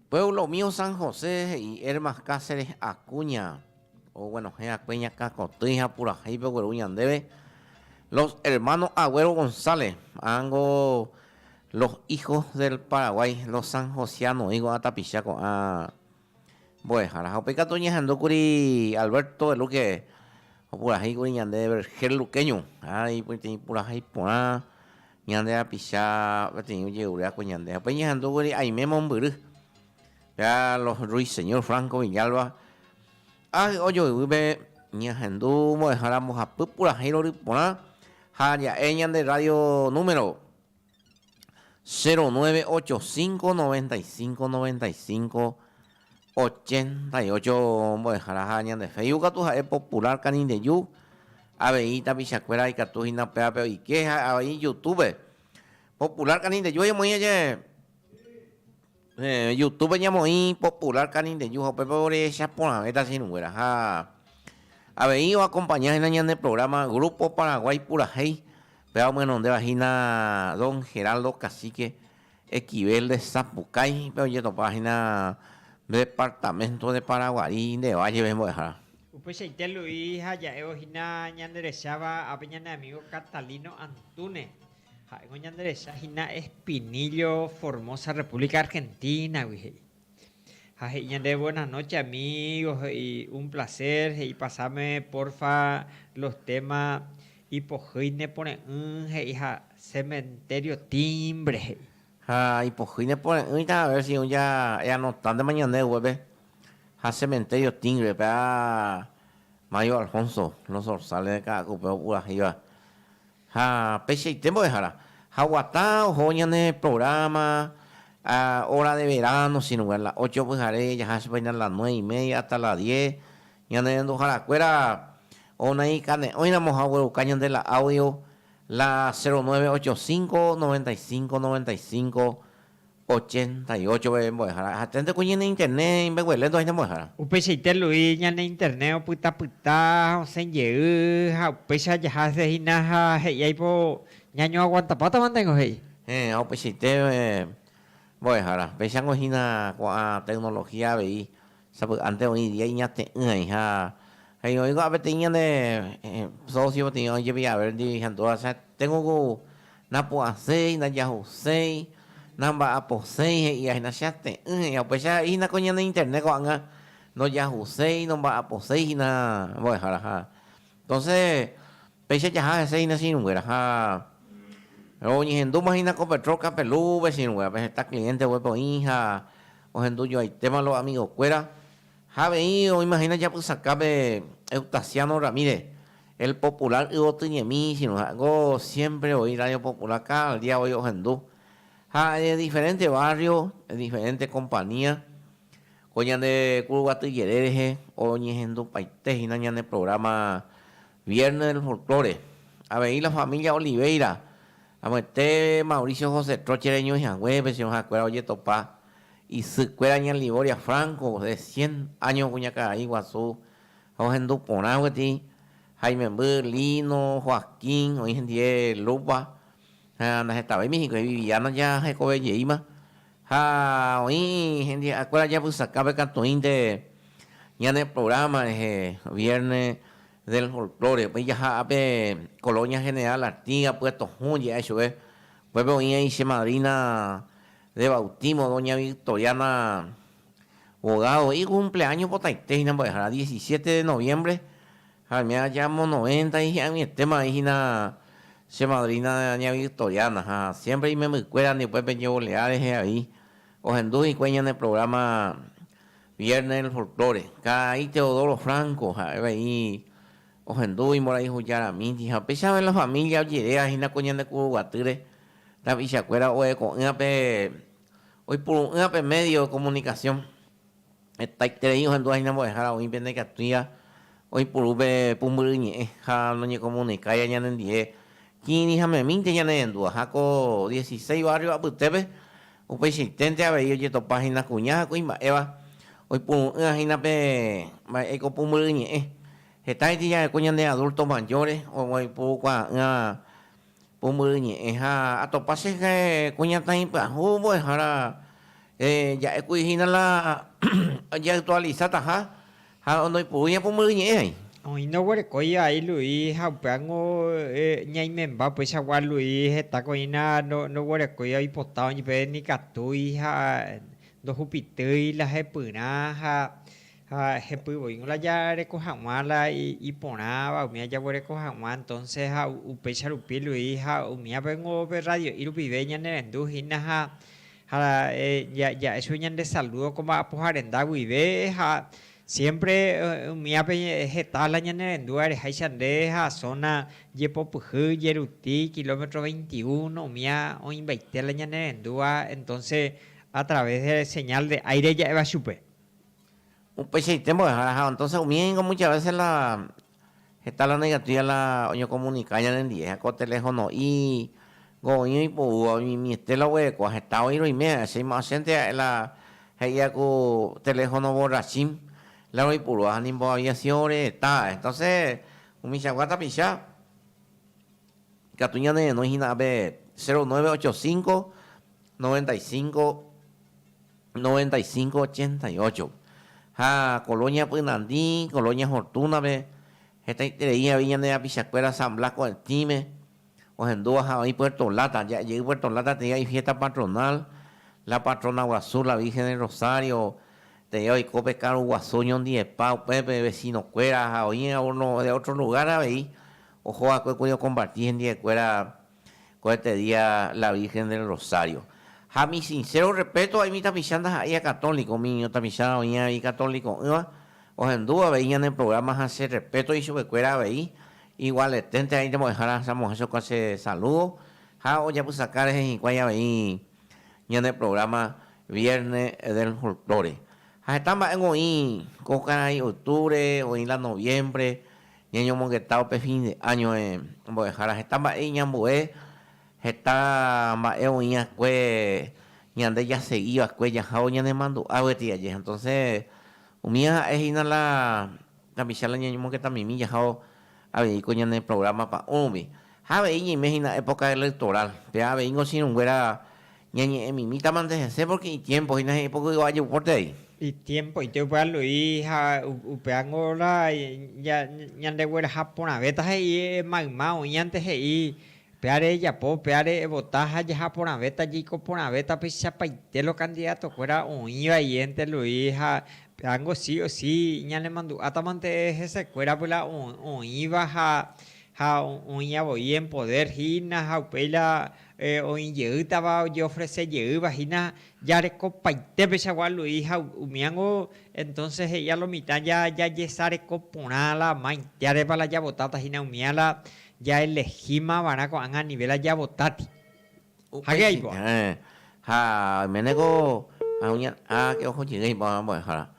Pueblo mío San José he'i Hermas Cáceres Acuña oguenohẽ akue ñakãkoty ha purahéipe ogueru ñandéve Los hermanos Agüero González, ángo Los hijos del Paraguay, los sanjosianos ko'ã tapicha ko'ã mbo'ehára. Ha upéi katu oñehendúkuri Alberto de Luque opurahéikuri ñande Vergel Luqueño. Ha peteĩ purahéi porã ñande rapicha peteĩ ojeruréakue ñande. Ha upéi oñehendúkuri Aime Mombyry, péa los Ruiseñor Franco Villalba. Áy ojoyvýpe ñahendu mbo'ehára mbohapy purahéi rory porã ha ja'e ñande radio número 0985 95 95 88 mbo'ehára ha ñande Facebook katu ha'e Popular Kanindeju avei tapichakuéra ikatu hína upévape oike ha avei YouTube Popular Kanindeju oñemoĩ aje YouTube ñamoĩ Popular Kanindeju ha upépe orehecha porãvéta che irũnguéra ha avei oakompaña hína ñane programa Grupo Paraguay Purahéi péva omyenondéva hína don Geraldo Cacique. Equivel de Sapucái pe ojetopa hína departamento de Paraguarí nde valle-pe mbo'ehára. Upeichaite Luis ha ja'évo hína ñanderecháva ápe ñane amigo Catalino Antúnez. Ha'éngo ñanderecha hína Espinillo, Formosa, República Argentina-gui, he'i. Ha he'i ñandéve buenas noches amigos, he'i un placer, he'i pasame porfa los temas ipohýi nepore'ỹ, he'i ha cementerio timbre, he'i. Ha ipohýi nepore'ỹita a ver si oĩ ja eanotántema ñande upépe ha cementerio timbre péa Mario Alfonso, Los Zorzales de Ka'akupe opurahéiva. Ha peichaite mbo'ehára. Ha oguata oho ñane programa a hora de verano sino a las ocho pyhare jaha chupe hína las nueve y media hasta las diez ñane renduharakuéra onaikane'õiramo ha ogueruka ñande la audio la cero nueve ocho cinco noventa y cinco noventa y cinco 88 peve mbo'ehára. Ahaténte ko ñane internet imbeguelénto hína mbo'ehára. Upeichaite Luis ñane internet opyta pyta ha osẽ jey ha upéicha jaha hese hína ha he'i aipo ñañoaguantapátama ndengo he'i. Héẽ, ha upeichaite mbo'ehára. Péichango hína ko'ã tecnología avei sapy'ánte oĩ día iñate'ỹ aĩ ha he'i oĩ ko'ã peteĩ ñane socio peteĩ oĩ jepi Abel ndive ihanduva tengo ku Napu'ãséi, ndajahuséi, namba'aposéi, he'i hína che ate'ỹ, he'i ha upéicha he'i hína ko ñane internet ko'ág̃a ndojahuséi, nomba'aposéi hína mbo'ehára ha entonces péicha jaha hese hína che irũnguéra ha roñehendúma hína ko Petrol Kapelúpe che irũnguérape heta cliente upépe oĩ ha ohendujoaitéma los amigokuéra ha avei oĩma hína japysakápe Eutasiano Ramírez El Popular yvoty ñemi, sino ha'éngo siempre voi Radio Popular cada día voi ohendu. Ha de diferente barrio, de diferente compañía, ko ñande Kuruguaty jere rehe oñehendupaite hína ñane programa Viernes del Folklore. Avei la familia Oliveira, amoite Mauricio José Troche reñói haguépe, sino ha'ekuéra ojetopa isy kuéra ña Liboria Franco, de 100 años kuñakarai guasu Ha ohendu porã gueteri ha imemby Lino, Joaquín, oĩ hendie Lupa, ha ndahetavéimi hikuái Viviana ja hekove jeýma. Ha oĩ hendi'akuéra japysakápe katuĩnte ñane programa rehe Viernes del Folklore. Upéi jaha ápe Colonia General Artigas, Puerto Hũ je'e chupe. Upépe oĩ aĩ che madrina de bautismo, doña Victoriana Bogado, icumpleaños potaite hína mbo'ehára 17 de noviembre ha oime aja amo 90 hi'ag̃uietéma aĩ hína che madrina ña Victoriana ha siempre imembykuéra ndi upépe jevolea rehe avei ohendu hikuái ñane programa Viernes del Folklore. Karai Teodoro Franco ha'e avei ohendu imborayhu jaramíndi ha upéicha avei la familia ojeréva hína ko ñande Kuruguatýre tapichakuéra oeko'ỹape Oipuru'ỹva pe medio de comunicación, hetaiterei ohendúva hína mbo'ehára oĩ pe ndaikatúiva oipuru pe pumbyry ñe'ẽ ha noñekomunikáiva ñanendie kirĩ ha memínte ñanerendúva. Ha ko dieciséis barrio apytépe upeichaiténte avei ojetopa hína kuña ha kuimba'éva oipuru'ỹva hína pe mba'e ko pumbyry ñe'ẽ. Heta hína jareko ñande adulto mayores oipurukuaa'ỹva Pumbyry ñe'ẽ ha atopa che kuñataĩ pyahu mbo'ehára ja'ékuri hína la ojeactualizataha ha ndoipurúi ñapumbyry ñe'ẽ ai. Oĩ ndoguerekói ai Luis ha upévango ñaimemba upeichagua Luis heta ko'ĩna ndoguerekói oipota oñepe nikatúi ha ndohupitýi la hepyrã ha Ha hepy voíngo la jareko hag̃ua la iporãva, umíva jaguereko hag̃ua, entonces ha upéicha rupi Luis ha umívapengo pe radio'i rupive ñanerendu hína ha ha ja'e chupe ñande saludo ko mba'apoha renda guive ha siempre umívape heta la ñanerendúva ereháicha nde ha zona jepopyhy, jeruti, kilómetro 21, umíva oĩmbaite la ñanerendúva, entonces a través de señal de aire ja'éva chupe. Upeichaite mbo'ehára ha entonces umi ningo muchas veces la heta la negativa la oñocomunica ñanendie ha ko telefono'i ko oĩ oipo'úva oimimiete la oguerekóva heta oĩ roime ha'e che imo'ãsénte ha'e la he'íva ku teléfono borrachín la roipurúva ha nimbo había sido ore reta ha'e entonces umichagua tapicha ikatu ñanerenói hína ápe 0985. 95 95 88. Ha Colonia Pynandi, Colonia Fortuna-pe, hetaiterei avei ñande rapichakuéra San Blas ko'ẽtĩme, ohendúva ha oĩ Puerto Lata, ja'ejey Puerto Lata teĩ ifiesta patronal, la patrona guasu, la Virgen del Rosario, teĩ oiko pe karu guasu oñondivepa upépe vecino-kuéra ha oĩ alguno de otro lugar avei oho va'ekue kuri okomparti hendivekuéra ko este día la Virgen del Rosario. Ha mi sincero respeto umi tapicha ndaha'éiva católico, umi tapicha oĩva avei católico'ỹva, ohendu avei ñane programa ha che respeto ichupekuéra avei, igualeténte aĩnte mbo'ehára amohẽ chokua che saludo ha ojapysaka rehe hikuái avei ñane programa Viernes del Folklore. Ha heta mba'éngo oĩ ko karai octubre, oĩ la noviembre, Ñañomongeta upe fin de año mbo'ehára heta mba'e iñambue, heta mba'e oĩ akue ñande jasegi va'ekue jahávo ñanemandu'a gueteri aje. Entonces umíva ha'e hína la tapicha la ñañomongeta mimi jahávo avei ko ñane programa pa'ũ rupi. Ha avei ñaime hína época electoral, péva aveíngo che irũnguéra Ñañe'ẽ mimíta mante hese porque itiempo hína he'i poco yva jepopórte ai. Itiempo ite upéva Luis ha upévango la ñandegueraha porãvéta he'i mayma oĩante he'i péare ejapo, péare evota ha jaha porãvéta, jaiko porãvéta peichapaite lo candidato kuéra oĩva iénte Luis ha pévango sí o sí ñanemandu'áta mante hesekuéra pues la oĩva ha ha oĩva voi en poder hína ha upéi la Oĩ jeýtava ojeofrese jeýva hína jarekopaite peichagua Luis ha umíango entonces he'i a lo mitã jajesareko porã la maitiárepa la javotáta hína umía la jaelehíma va'erã ko'ág̃a a nivel la javotáti. Ha ke aipo. Ha oiméneko ha ke oho jey aipo mbo'ehára.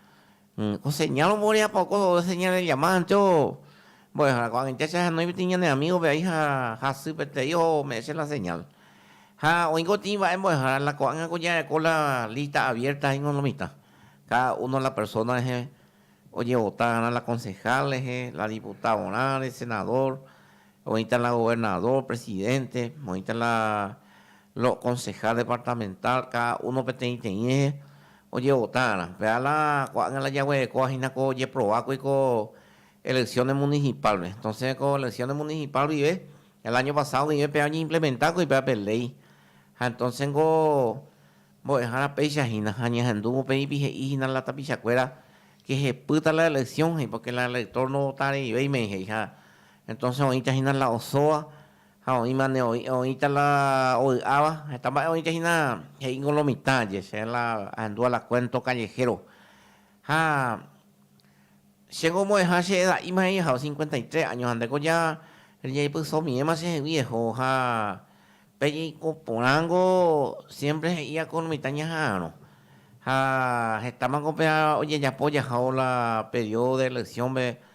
Ko señal omboria poco señal de llamada ancho mbo'ehára ko'ag̃aite che ahenói peteĩ ñane amigo-pe aĩ ha hasy peteĩ ome'ẽ che la señal. Ha oĩ kotĩ mba'e mbo'ehára la ko'ág̃a ko jareko la lista abierta hína lo mitã. Cada uno la persona rehe ojevota g̃uarã la concejal rehe, la diputado-rãre, senador, oĩta la gobernador, presidente, oĩta la Lo concejal departamental cada uno peteĩteĩ rehe ojevota arã. Péva la ko'ág̃a la jaguerekóva hína ko ojeprovákuri ko elecciones municipal-pe. Entonces ko elecciones municipal guive, el año pasado guive péva oñeimplementákuri péva pe ley. Ha entonces ko mbo'ehára péicha hína ha ñahendu upéipi he'i hína la tapichakuéra que hepýta la elección he'i porque la elector ndovotareivéime he'i ha entonces oĩta hína la osóva Ha oĩmane oĩ, oĩta la ovy'áva, heta mba'e oĩta hína he'íngo lo mitã, je, che la ahendúva la cuento callejero. Ha chéngo omo'ẽha che eda'íma he'i ahávo 53 años, ha ndéko ja rejeipysomiéma chehegui eho, ha pe jeiko porãngo siempre he'íva ko lo mitã ñaha'arõ. Ha hetámako péva ojejapo jahávo la periodo de elección-pe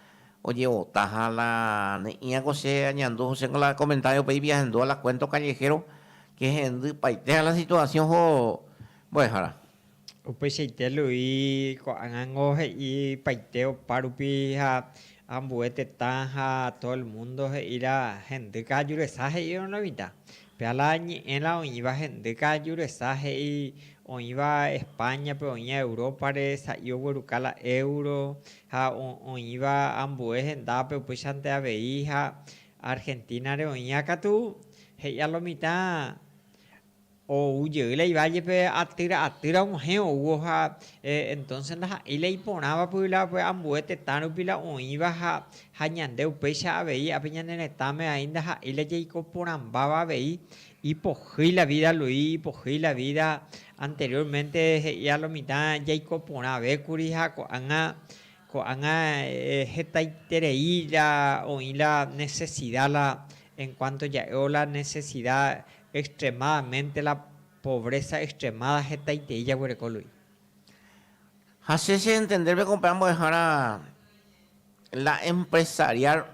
Ojevota ha la ne'ĩra ko che añandu chéngo la comentario upéi ahendúva la cuento callejero que hendy paite ha la situación ho mbo'ehára. Upeichaite Luis ko'ág̃ango he'i paite opa rupi ha ambue tetã ha todo el mundo he'i la hendy ka'aju resa he'i la mitã. Péa la ñe'ẽ la oĩva hendy ka'aju resa he'i oĩva España-pe, oĩva Europa-re sa'i ogueruka la euro ha oĩva ambue hendápe upéichante avei ha Argentina-re oĩva katu he'i a lo mitã ou jey la ivállepe atýra atýra og̃uahẽ oúvo ha entonces ndaha'éi la iporãva py la ambue tetã rupi la oĩva ha ha ñande upéicha avei ápe ñane retãme aĩ ndaha'éi la jaiko porãmbáva avei ipohýi la vida Luis ipohýi la vida anteriormente he'i a lo mitã jaiko porãve kuri ha ko'ág̃a ko'ág̃a hetaiterei la oĩ la necesidad la en cuanto ja'évo la necesidad extremadamente la pobreza extremada hetaitei jaguereko Luis. Ha che che entenderpe kompéva mbo'ehára la empresarial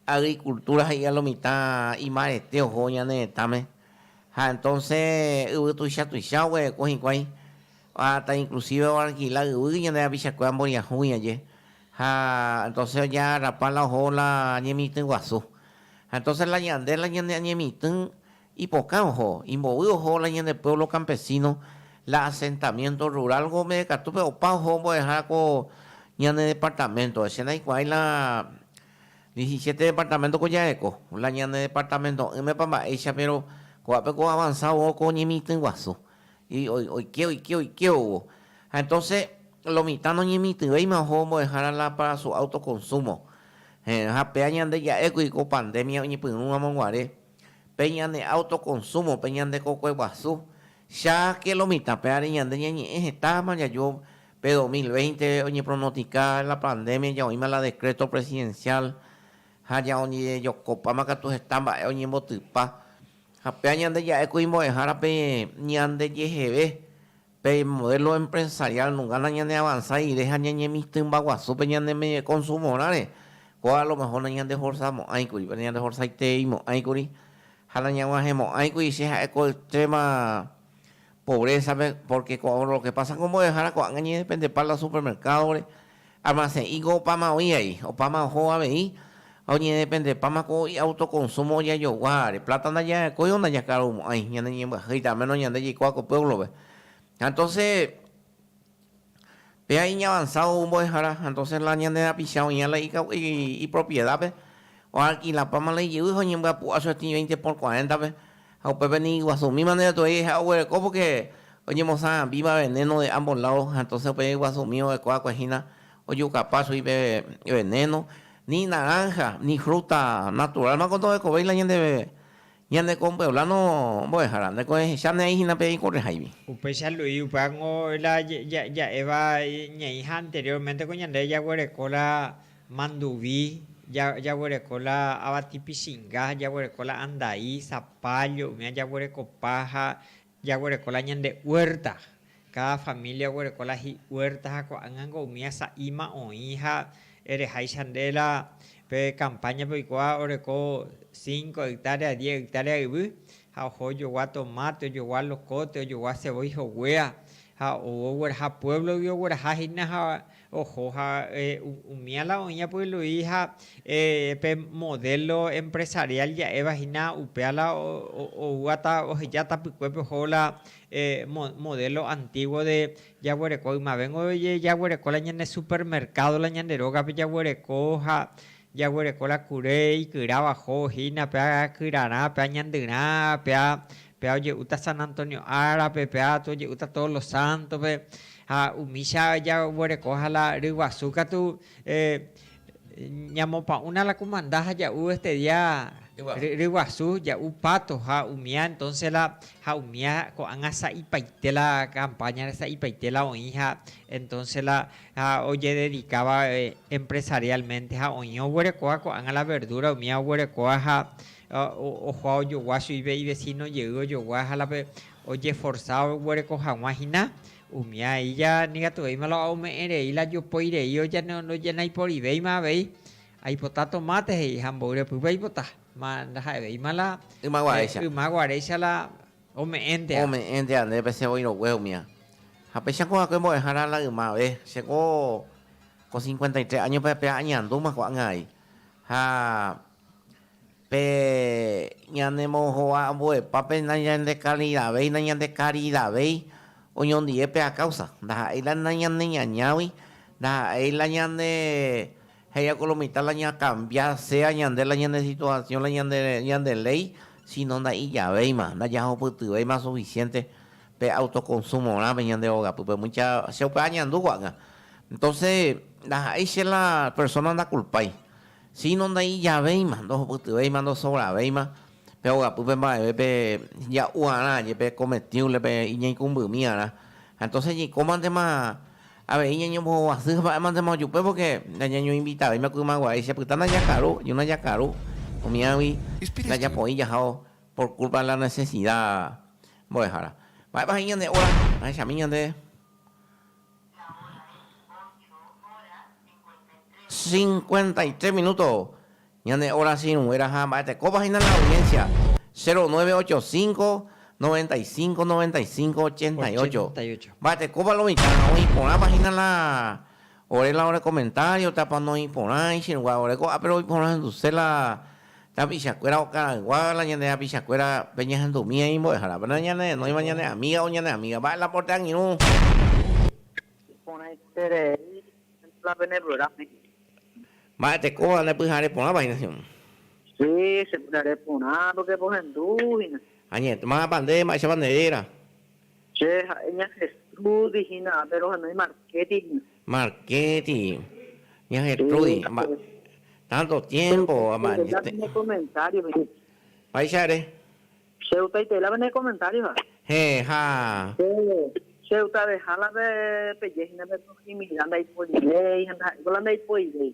agricultura he'i a lo mitã imbarete oho ñane retãme ha entonces yvy tuicha tuicha oguereko hikuái hasta inclusive oalquila yvy ñande rapichakuéra mboriahúgui aje ha entonces ojagarrapa la oho la ñemitỹ guasu ha entonces la ñande la ñane añemitỹ. Ipokã oho, imbovy oho la ñande pueblo campesino, la asentamiento rural ko mbeguekatúpe opa oho mbo'ehára ko ñane departamento. Che ndaikuaái la 17 departamento ko jareko, la ñane departamento'ỹmepa mba'éicha pero ko'ápe ko avanzado ko ñemitỹ guasu. Oike, oike, oike oúvo. Ha entonces lo mitã noñemitỹvéima oho mbo'ehára la para su autoconsumo. Ha péa ñande ja'ékuri ko pandemia oñepyrũ ramo guare. Pe ñane autoconsumo, pe ñande kokue guasu, cháke lo mitã, péare ñande ñañe'ẽ hetáma jaju pe 2020 oñepronostika la pandemia ja oĩma la decreto presidencial ha ja oñejokopáma katu heta mba'e oñembotypa. Ha péa ñande ja'e ko imbo'ehára pe ñande jeheve, pe modelo empresarial nunga nañaneavansa rire ha ñañemitỹmba guasu pe ñane consumorãre, kóva a lo mejor nañandeforzamo'ãikuri, pe nañandeforzaitereimo'ãikuri ha nañag̃uahẽmo'ãikuri che ha'e ko extrema pobreza-pe, porque ko lo que pasa ko mbo'ehára ko'ág̃a ñañedependepa la supermercado-re, Almacen'íko opáma oĩ ai, opáma oho avei, ha oñedependepáma ko i'autoconsumo ojajoguáre. Plata ndajarekói o ndajakarumo'ãi, ñane ñembyahýita, al menos ñande jaikóva ko pueblo-pe. Ha entonces, péa iñavansádo ou mbo'ehára, ha entonces la ñande rapicha oĩva la ipropiedad-pe, oalquilapáma la ijyvy ha oñembyapu'a chuetĩ veinte por cuarenta-pe, ha upépe ni iguasumíma ndaikatuvéi ha oguereko porque oñemosãambíma veneno de ambos lados, ha entonces upe iguasumi oguereko va'ekue hína ojukapa chugui pe veneno, ni naranja, ni fruta natural mako ndorekovéi la ñande ñane kompueblano mbo'ehára, ndeko ehecháne aĩ hína pe ikorreháigui. Upéicha Luis, upévango la ja'éva ñaĩha anteriormente ko ñande jaguereko la Manduvi, jaguereko la avati pichinga, jaguereko la andai, zapallo, umíva jaguerekopa ha jaguereko la ñande huerta. Cada familia oguereko la hi'huerta ha ko'ág̃ango umíva sa'íma oĩ ha ereháicha nde la pe campaña-pe oikóva oreko cinco hectárea, diez hectárea yvy ha oho ojogua tomate, ojogua locote, ojogua cebolla hoguéa ha ou ogueraha pueblo-gui ogueraha hína ha Oho ha umía la oĩva Pueblo'i ha pe modelo empresarial ja'éva hína upéva la oúva oheja tapykuépe oho la modelo antiguo de jaguereko ymavéngo jaguereko la ñane supermercado la ñande rógape jaguereko ha jaguereko la kure ikyráva oho hína péa kyrarã péa ñandyrã péa Péa oje'úta San Antonio árape, péa oje'úta Todos los Santos-pe, ha umícha jaguerekoha la ryguasu katu ñamopa'ũna la kumanda ha ja'u este día ryguasu, ja'u pato ha umía entonces la ha umía ko'ág̃a sa'ipaite la campaña-re sa'ipaite la oĩ ha entonces la ha ojededikáva empresarialmente ha oĩ oguerekóva ko'ág̃a la verdura umía oguerekóva ha Ohóva ojogua chuive ivesíno jey ojogua ha la pe ojeforsa oguereko haguã hína, umi aĩ ja nikatuvéima la ome'ẽ rei la jopói rei ojenaiporivéima avei, aipota tomate he'i ha mboy repýpe aipota, ma ndaha'evéima la Yma guaréicha. yma guaréicha la ome'ẽntea. Ome'ẽntea ndéve pe sevoirogue umía. Ha péicha ko va'ekue mbo'ehára la ymave, che ko ko 53 áñope péa añandúma ko'ág̃a ai. Ha Pe ñanemohova ambuepa pe nañandekaridavéi, nañandekaridavéi oñondive pe a causa. Ndaha'éi la nañaneñañágui, ndaha'éi la ñande he'íva ko lo mitã la ñakambia sea ñande la ñane situación la ñande ñande léi, sino nda'ijavéima, ndajahupytyvéima suficiente pe autoconsumo-rã pe ñande rogapýpe. Mucha che upe añandu ko'ág̃a. Entonces ndaha'éi che la persona ndakulpái. Síno ndaijavéima, ndohupytyvéima, ndosobravéima pe ogapýpe mba'eve pe ja'u arã, jepe comestible pe iñaikũmbymi arã. Ha entonces jaikómantema avei ñañombohovasy mba'émantema ojupe porque ndañañoinvitavéima ku ymaguaréicha pyta ndajakaru, ju ndajakaru umíagui ndajapo'i jahávo por culpa de la necesidad mbo'ehára. Mba'épa he'i ñande hora? Jahechami ñande. 53 minuto ñane hora sirũnguéra ha mba'etekópa hína la audiencia 0985 95 95 88 mba'etekópa lo mitã oĩ porãpa hína la ore la ore comentario tapa noĩ porãi che rugua ore ko'ápe roĩ porã henduse la. Tapichakuéra okaraygua la ñande rapichakuéra pe ñahendumi aĩ mbo'ehára, pero ñane renóiva ñane amiga o ñane amiga. Mba'e la porte angirũ? Iporãiterei la pene programa. Mba'etekóva nde pyhare porãpa hína che. Sí, che pyhare porã porque pohendu hína. Añete, mávapa nde, mba'éichapa nde réra? Che ha'e ña Gertrudis hína, péro hanói Marchetti hína. Marchetti, ña Gertrudis, tanto tiempo, añete. Che comentario hína. Mba'éicha ere? Che gustaitela pene comentario ha. Héẽ, ha. Che gustaveha la peje hína pe proximidad ndaipoivéi ha ndaha'éiko la ndaipoivéi.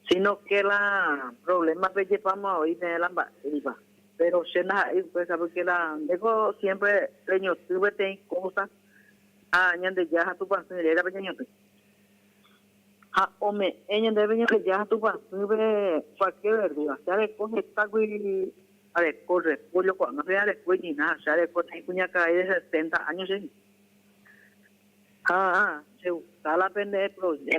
Sino que la problema pejepáma voi peẽ la mba'éipa. Pero che ndaha'éi upéicha porque la ndéko siempre reñotỹ peteĩ cosa ha Ñandejára ha Tupãsy rérape ñañotỹ. Ha ome'ẽ ñandéve Ñandejára ha Tupãsýpe cualquier verdura. Che areko hetágui areko repollo ko'ág̃a pe areko ijina ha che areko peteĩ kuñakarai de 60 años che. Ha che gusta la pende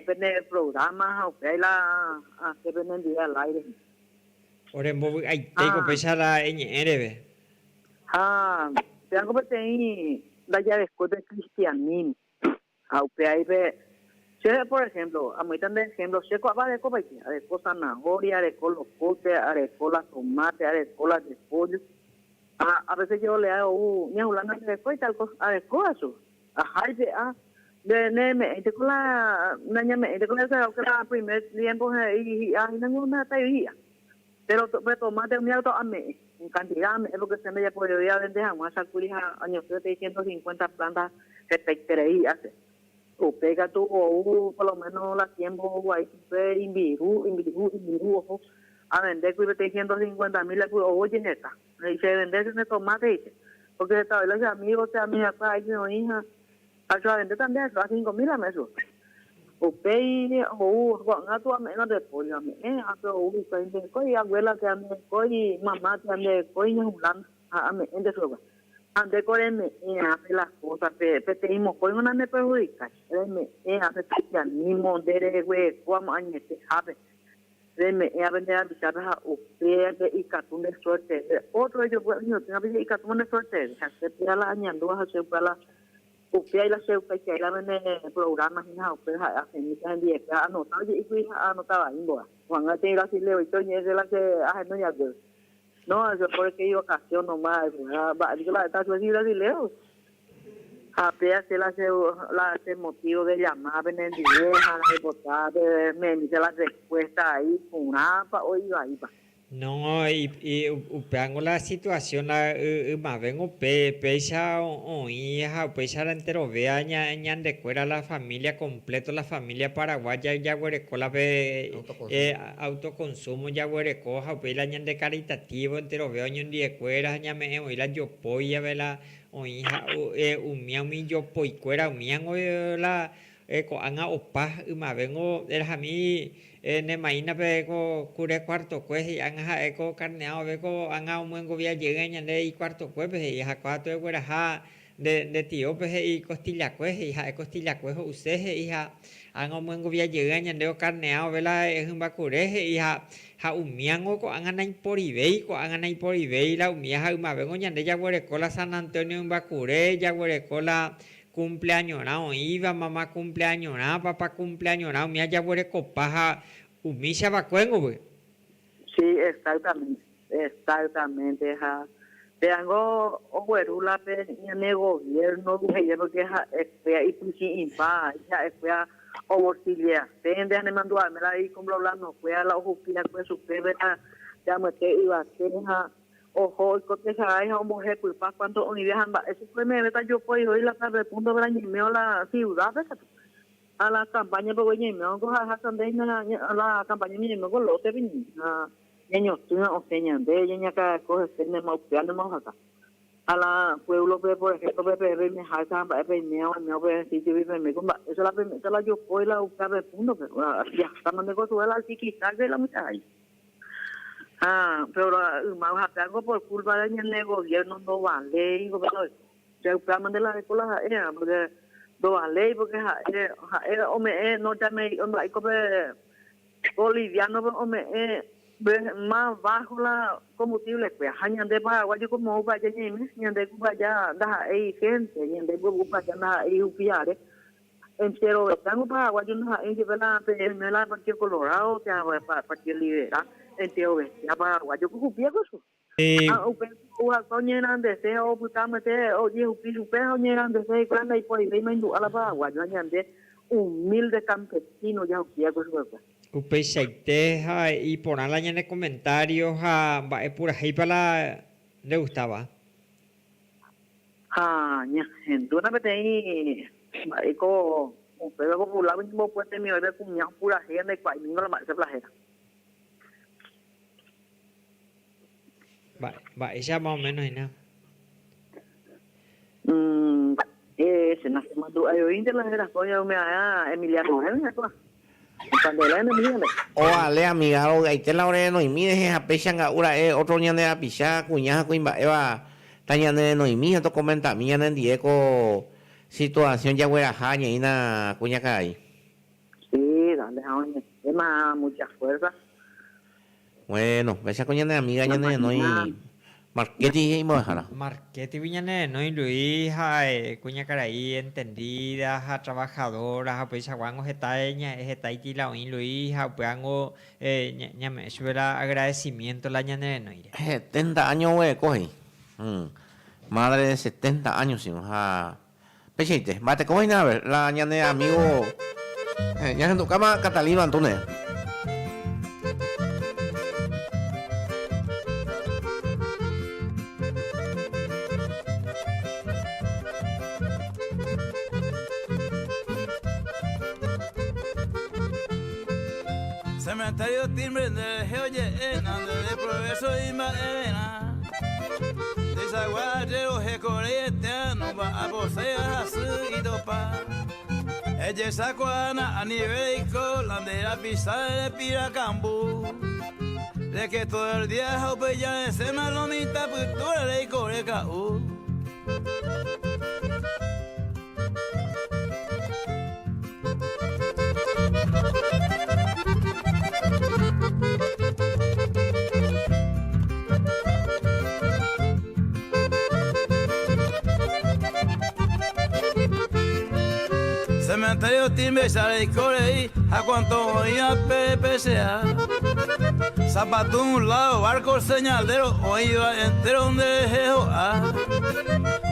pende programa ha upéi la asẽ penendive al aire. Orembovy'aitéiko péicha la eñe'ẽ reve. Ha péango peteĩ ndajarekói pe cristianismo. Ha upéva pe che por ejemplo, amoĩta nde ejemplo, che ko'ãva areko paite, areko zanahoria, areko locote, areko la tomate, areko la repollo. Ha a veces yo le hago ña fulana nderekói tal cosa, areko asu. Aha ipe'a, nde neme'ẽite ko la, nañame'ẽite ko la que la primer tiempo he'i hi'a hína ningo ndahatái hi'a. Pero pe tomate umi auto ame'ẽ, en cantidad ame'ẽ porque che ndajapojevýi avende hag̃ua chakuri ha añoty peteĩ 150 planta hetaiterei hi'a che. Upéi katu ou por lo menos la tiempo oguai chupe imbiru, imbiru, imbiru oho avende kuri peteĩ 150 mil kuri ou ojeheka. He'i che evende che ne tomate he'i che. Porque heta oĩ la che amigo che amiga-kue aípe oĩ ha Ha che avendéta nde ha 5000 ame'ẽ chupe. Upéi ou ko'ág̃a katu ame'ẽma repollo ame'ẽ, ha pe ou hikuái ndekói abuela térã ndekói mama térã ndekói ñahulana ha ame'ẽnte chupe. Ha ndéko reme'ẽ'ã pe la cosa pe peteĩ mokõingo naneperhudikái, reme'ẽ'ã pe cristianismo nde reguereko amo añetehápe, reme'ẽ'ã pe nde rapichápe ha upépe ikatu nde suerteve. Ótro ejopy oñotỹva pe ikatúma nde suerteve ha che péva la añandúva ha che upéva la Upéva la che upeicha'i la pene programa hína ha upe ha'e asemíta hendive ha anota oje'íkuri ha anota vai mbo'a. Ko'ág̃a peteĩ brasileoite oñe'ẽ che la che ahendu ñandéve. No, eso porque ivacación nomás ha mba'e piko la ha'éta chupe si brasileo. Ha péa che la che la che motivo de llamar penendive ha aipota peme'ẽmi che la respuesta aí porãpa o ivaípa. No, upévango la situación la ymavéngo pe péicha oĩ ha upéicha la enterovéa ñandekuéra la familia completo, la familia paraguaya jaguereko la pe autoconsumo jaguereko ha upéi la ñande caritativo enterovéa oñondiekuéra ha ñame'ẽ voi la jopói jave la oĩ ha umía umi jopoikuéra umíango la Ko'ág̃a opa ymavéngo erahami ne maínape ko kure kuartokue he'i ág̃a ha'e ko karneaove ko ág̃a omyengovia jey ñande ikuartokuépe he'i ha kóa toegueraha nde nde tiópe he'i kostillakue he'i ha'e kostillakue ho'use he'i ha ág̃a omyengovia jey ñande okarneaove la hymba kure he'i ha ha umíango ko'ág̃a naiporivéi ko'ág̃a naiporivéi la umía ha ymavéngo ñande jaguereko la San Antonio hymba kure jaguereko la Cumpleañorã oĩva, mamá cumpleañorã, papá cumpleañorã, umi ajaguerekopa ha umícha vakuéngo py. Sí, exactamente, exactamente ha péango ogueru la pe ñane gobierno he'íva porque ha'ekuéra ipychi'ĩmba, ha'ekuéra oborsileasénte ha nemandu'ame la ikomblolanokuéra la ohupi hague chupe la ñamyete yvate ha Oho oiko tesarái ha ombohepypa cuanto oĩve ha mba'e chupe mevéta jopói voi la tarde punto pe ñaimeo la ciudad pe katu. Ha la campaña pe voi ñaimeo ko ha ha nde hína la campaña ñaimeo ko lote pe ñaime ha ñañotỹ ha osẽ ñande ñañakãreko hese nema upéva nema ohasa. Ha la pueblo pe por ejemplo pe peẽ peimeháicha ha mba'e peimeo oimeo pe sitio pe peime ko mba'éicha la peiméta la jopói la upéva pe punto pe. Jahasa mante ko sube la alchiquitáke la muchacha. Ha pero yma ohapeángo por culpa de ñane gobierno ndovaléi ko pe che upéva mante la reko la ha'éva porque ndovaléi porque ha'e ha'e ome'ẽ norteamerica mba'éiko pe boliviano pe ome'ẽ. Más bajo la combustible kuéra. Ha ñande paraguayo como upe aja ñaime, ñande upe aja ndaha'éi gente, ñande upe aja ndaha'éi hupiare. Enterovetángo paraguayo ndaha'éi jepe la oime la Partido Colorado térã Partido Liberal, enterovetéva paraguayo ko hupia ko su. Ha upe ou hikuái oñegrandese ha opyta mbyte ojehupi chupe ha oñegrandese hikuái ndaipoaivéi maindu'a la paraguayo ha ñande humilde campesino jahupia ko chupekuéra. Upeichaite ha iporã la ñane comentario ha mba'e purahéipa la nde gustáva. Ha ñahendúna peteĩ mba'éiko upéva popular oñembopuetemi oĩve kuña opurahéi ha ndaikuaái ningo la mba'éichapa la héra. Mba'éicha más o menos hína? Mba'e, che nachemandu'aioínte la héra, coño, ume'arã Emiliano Hénrica kua. Candela enemiga nde. Ovale amiga, rovy'aite la ore renoimi rehe ha péicha nga'u ra'e otro ñande rapicha, kuña ha kuimba'éva tañane renoimi ha tokomentami ñanendie ko situación jagueraha ñaína kuñakarai. Sí, dale ha oñe'ẽma mucha fuerza. Bueno, péicha ko ñane amiga ñane renói Marchetti he'i mbo'ehára. Marchetti-gui ñane renói Luis ha kuñakarai entendida ha trabajadora ha upeichaguángo heta hetaiti la oĩ Luis ha upévango ñame'ẽ chupe la agradecimiento la ñane renóire. Setenta años oguereko he'i. Madre de setenta años sino ha Peichaite, mba'etekóva hína a ver, la ñane amigo ñahendukáma Catalino Antunes. Cementerio timbre nderehe oje'e nandeve progreso imba'everã. Ndeichagua rerohekoreiete nomba'aposéiva hasy itopa. Ejechakuaána anive reiko la nde rapicha repira kambu. Reke todo el día ha upéi jaresẽma lo mitã pytúre reiko reka'u. Cementerio timbe reiko rei ha cuanto oĩva PPCA. Zapato un lado, barco señalero oĩva entero nderehe ho'a.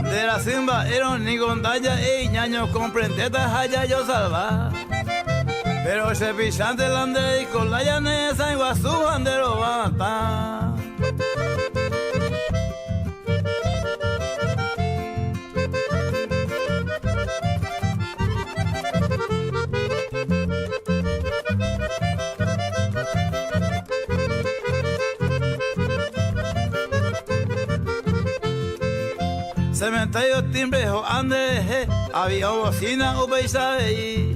Nde rasy mba'érõ niko ndaja'éi ñaño comprendéta ha jajosalva. Pero che pichánte la nde reiko lája ne resãi guasu ha nde rova hatã. Cementerio timbre ho'a nde rehe, aviõ bocina upéicha avei.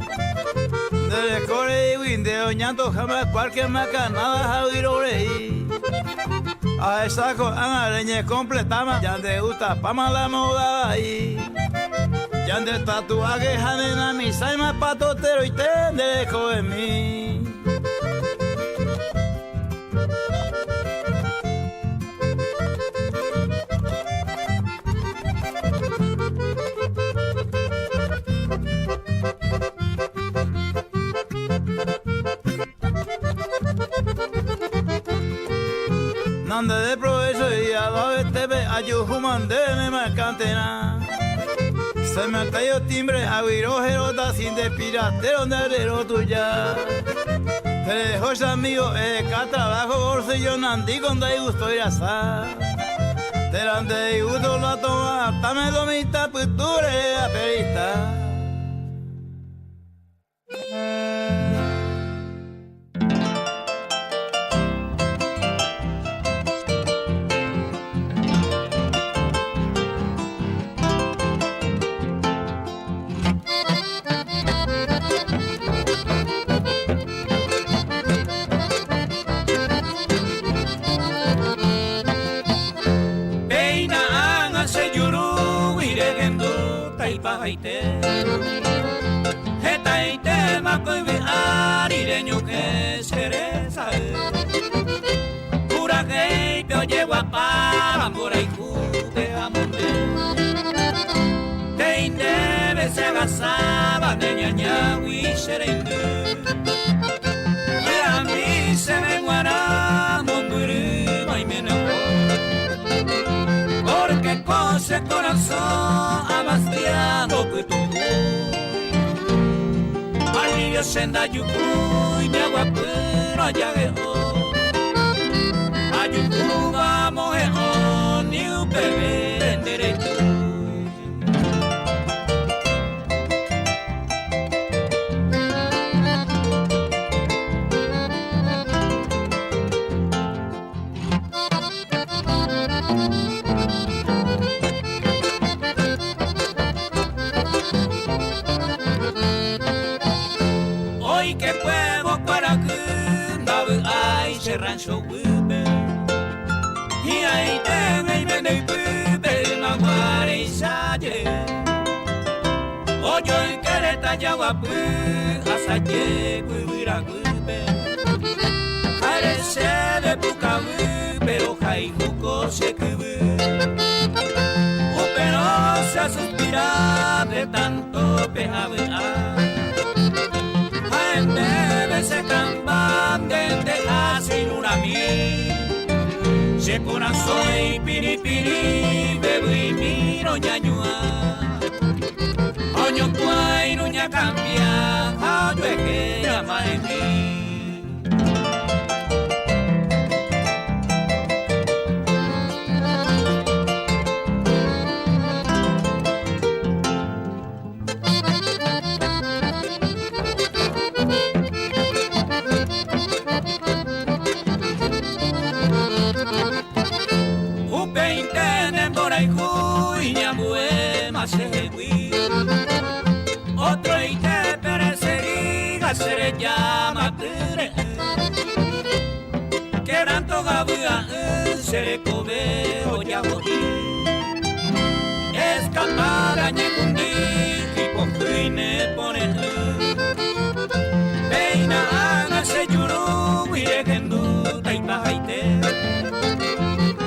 Nde reko reígui nde oñantoháma cualquier macanada ha vyrorei. Ahecha ko'ág̃a reñecompletáma, ñande gustapáma la moda vai. Ñande tatuaje ha ne namisáima patoteroite nde rekovemi. Nande deprovéchoi avavetépe ajuhúma ndéve ne markanterã. Cementerio timbre aguiro heróta sin de piratero nde rero tuja. Tereho che amigo eheka trabajo bolsillo nandi ko ndaigustói rasa. Térã nde igusto la toma hatãme lo mitã pytúre aperita. Péina ág̃a che jurúgui rehendúta ipahaite. Hetaitéma ko yvy ári reñuhẽ che resay. purahéipe ojeguapáva mborayhúpe amonde. Te'i ndéve che agasáva ne ñañágui che reindy. Vy'ami chéve g̃uarã mombyrýva oiméne oho. Porque ko che korasõ abastiado pytu'u. Alivio che ndajuhúi jaguapýrõ ajahe'o. Ajuhúva amohe'õ ni upeve nde reitýi. Oikekuévo kuarahy ndavy'ái che rancho guýpe Hi'ãite reime nde ypýpe ymaguareicha jey Ojoyke tajaguapy asaje yvyra guýpe Ha'ere chéve pukavy pero haihu ko che kyvy Upérõ che asuspira de tanto pe avy'a Ha'e ndéve che kamba ndénte ha che irũrami Che korasõ ipirĩpirĩ vevyimírõ ñañuã Ha oñokuãirũ ñakambia ha ojuehe ñama'ẽmi. Upeinte ne mborayhu iñambuéma chehegui Otroite peresegi ha che rejáma tyre'ỹ Quebranto ha vy'a'ỹ che rekove ojaho'i Escapada ñehundi ipohýi ne pore'ỹ Péina ág̃a che jurúgui rehendúta ipahaite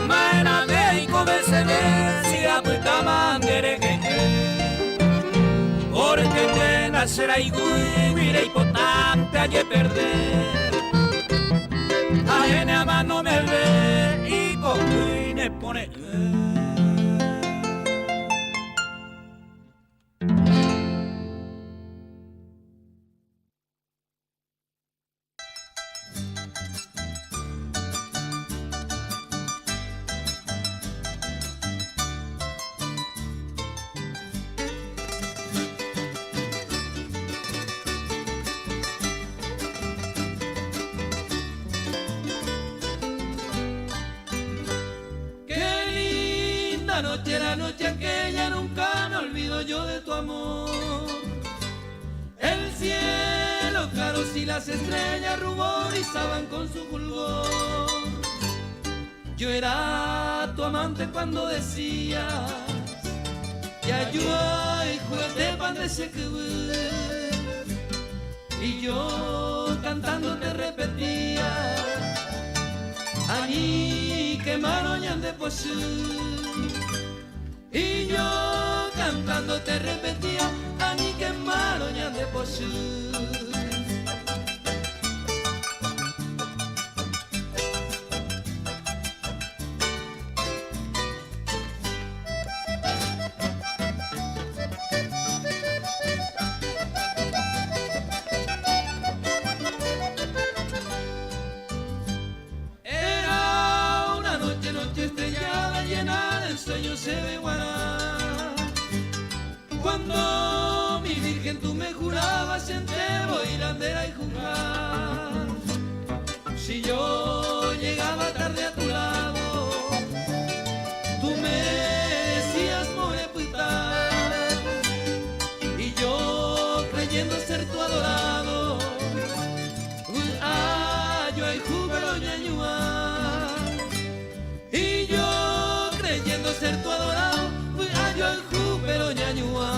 Ma'erãve aikoveseve si apytáma nde rehe'ỹ Porque nde ndacherayhúigui reipotánte ajeperde Ha'éne amano meve ipohýi ne pore'ỹ. Qué linda noche, la noche aquella, nunca me olvido yo de tu amor. El cielo claro y las estrellas ruborizaban con su fulgor. Yo era tu amante cuando decías Ya yo hijo de pan de Y yo cantando te repetía Ani quemaron de posú Y yo cantando te repetía Ani quemaron de posú Era una noche, noche estrellada, llena de ensueños se ve guará. Cuando mi virgen tú me jurabas entre boilandera y jugar. Si yo llegaba tarde a tu lado, tú me decías more puta. Y yo creyendo ser tu adorado, ah, yo ay júbilo ñañua. Y yo creyendo ser tu adorado, ah, yo ay júbilo ñañua.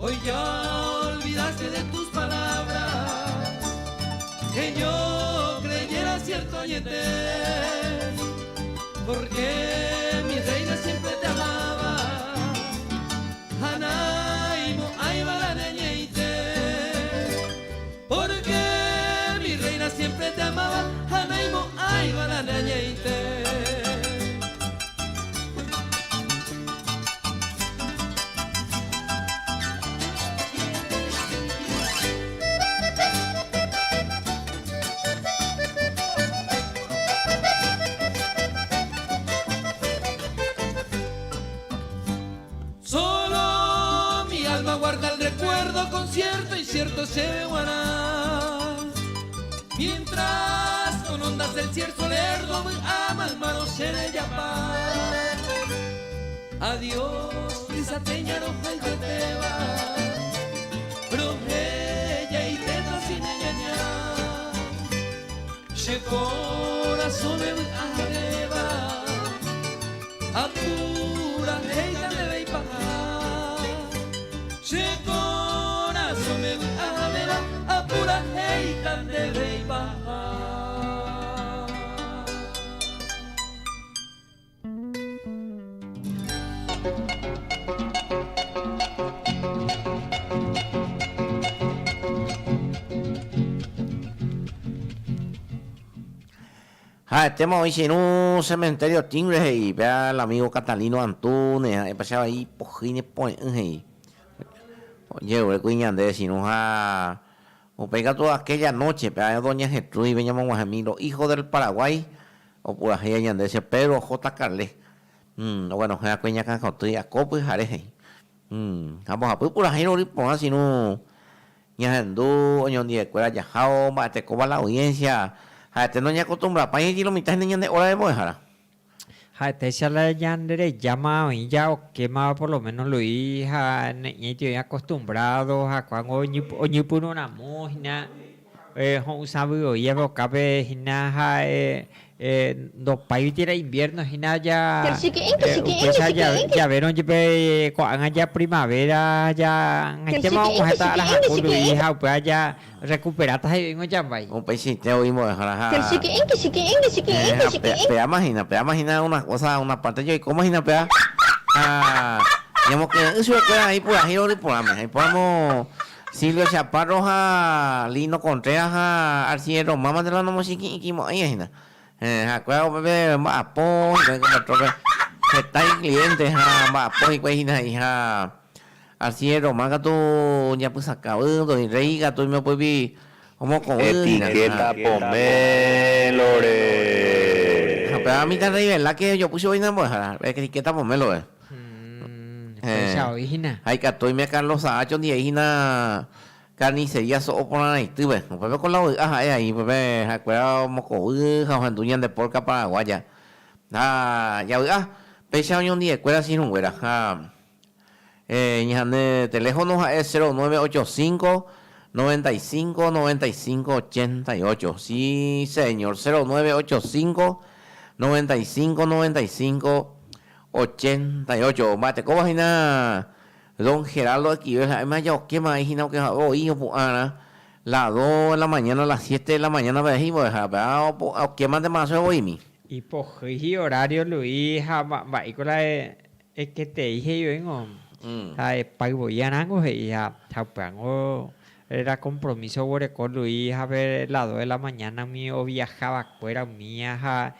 Hoy ya olvidaste de tus palabras que yo creyera cierto añete, porque mi reina siempre te amaba. Anaimo, ay, Porque mi reina siempre te amaba. Anaimo, ay, Solo mi alma guarda el recuerdo con cierto y cierto se guará. Mientras con ondas del cierzo lerdo ama el mano se le llama. Adiós, risateña roja y te va. Projeya y teta sin ñaña. Che corazón me arreba. Apura, heita me ve y paja. Che corazón me arreba. Apura, heita me ve y paja. Ha'etéma oĩ che irũ Cementerio Timbre he'i péa el amigo Catalino Antunes ha'e pachava aí pohýi ne pore'ỹ he'i. Ojerure kuri ñande che irũ ha upéi katu aquella noche péa doña Gertrude-pe ñamog̃uahẽmi los hijos del Paraguay opurahéi ñande che Pedro J. Carlé. Oguenohẽ va'ekue iñakãkoty ako pyhare he'i. Ha mbohapy purahéi rory porã che irũ Ñahendu oñondivekuéra jahávo mba'etekóva la audiencia, ha'ete noñakostumbrapái he'i lo mitã hína ñande hora de mbo'ehára. Ha'etéicha la ñande rejáma oĩ ja okémava por lo menos Luis ha ne'ĩaiti oĩ acostumbrado ha ko'ág̃a oñepyrũ ramo hína ho'ysãvy voi okápe hína ha Ndopáigui térã invierno hína ja upéicha javérõ jepe ko'ág̃a ja primavera ja ag̃aitéma og̃uahẽta ára haku rupi ha upéva ja rekuperáta he'i oĩngo jambái. Upeichaite voi mbo'ehára ha péama hína, péama hína una cosa, una parte jaikóma hína péa ha ñamokyre'ỹ chupekuéra aĩ purahéi rory porãme, aipóramo Silvio Chaparro ha Lino Contreras ha Alcides Román mante la nomochiki'ikimo'ãiva hína. Ha'ekuéra upépe omba'apo hikuái ko metrópe, heta icliente ha omba'apo hikuái hína he'i ha Alcides Román katu oñapysakãvy, ndoirréi katu oime upépi omokõvy hína. Etiqueta pomelo-re. Ha upéva mitã Rey Velázquez ojopy chupe hína mbo'ehára, etiqueta pomelo-re. Péicha oĩ hína. Ha ikatu oime Carlos Saacho ndive hína carnicería so'o porãraitýpe. Upépe ko la ovy'a ha'e aĩ, upépe ha'ekuéra omokovy ha ohendu ñande polka paraguaya. Ha javy'a, péicha oñondivekuéra che irũnguéra. Ha ñande teléfono ha'e 0985 95 95 88. Sí, señor, 0985 95 95 88. Mba'etekóva hína don Geraldo Esquivel ha'éma jaokéma aĩ hína oke voi opu'ãrã la dos de la mañana, las siete de la mañana peve he'i mbo'ehárape ha okémantema asy voimi. Ipohýi hi'orario Luis ha mba'éiko la eketei he'i oĩngo ha epáy voi arãngo he'i ha upévango Era compromiso oguereko Luis ha pe las dos de la mañana umi oviahávakuéra umía ha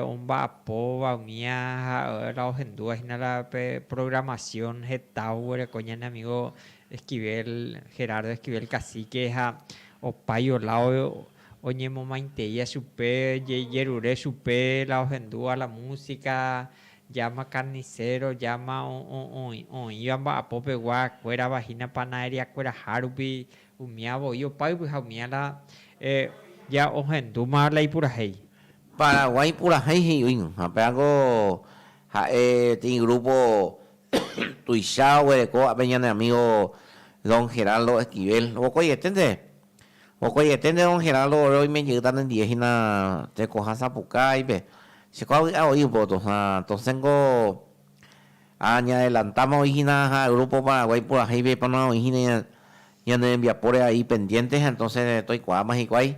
omba'apóva umía ha la ohendúva hína la pe programación heta oguereko ñane amigo Esquivel, Gerardo Esquivel Cacique ha opa ioláo oñemomaiteía chupe, jerure chupe la ohendúva la música, Llama carnicero, llama oĩva mba'apo pegua kuérava hína panadería kueraha rupi, umía voi opa yvy ha umía la ja ohendúma la ipurahéi. Paraguái purahéi he'i oĩrõ, ha pévango ha'e peteĩ grupo tuicha oguereko ápe ñane amigo don Geraldo Esquivel, vokoieténte, vokoieténte don Geraldo ore oime jeýta nendive hína tekoha Sapukáipe, Che ko avy'a voi upe otosã, tosẽngo. Ha ñaadelantáma oĩ hína ha Grupo Paraguay purahéipe ipáma oĩ hína ñane rembiapóre ahí pendiente ha entonces toikuaáma hikuái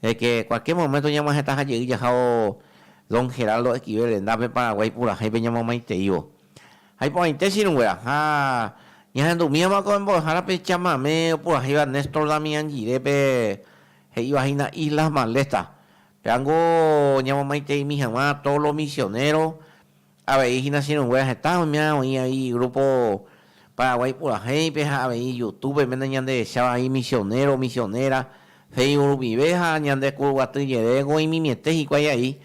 de que cualquier momento ñamog̃uahẽtaha jey jahávo don Geraldo Esquivel rendápe Paraguay purahéipe ñamomaiteívo. Ha iporãite che irũnguéra ha ñahendumíama ko mbo'ehárape chamame opurahéiva Néstor Damián Girépe he'íva hína Islas Maleta. Pévango ñamomaiteimi hag̃ua todos los misioneros Avei hína che irũnguéra heta oimea oĩ avei grupo Paraguay purahéipe ha avei YouTube mena ñande recháva avei misionero, misionera, Facebook rupive ha ñande Kuruguaty jere oĩmimiete hikuái ai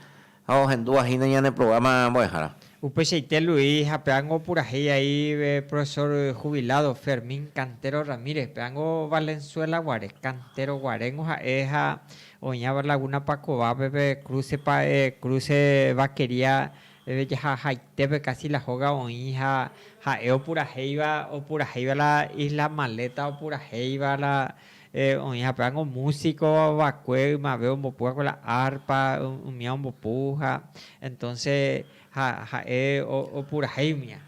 ha ohendúva hína ñane programa mbo'ehára. Upeichaite Luis ha péango purahéi ai profesor jubilado Fermín Cantero Ramírez, péango Valenzuela guare, Cantero guaréngo ha'e ha Oĩva Laguna Pakovápe pe cruce pa cruce Vaquería jahahaitépe casi la hóga oĩ ha ha'e opurahéiva opurahéiva la Isla Maleta opurahéiva la oĩ ha pévango músico vakue ymave ombopu va'ekue la arpa umíva ombopu ha entonces ha ha'e opurahéi umíva.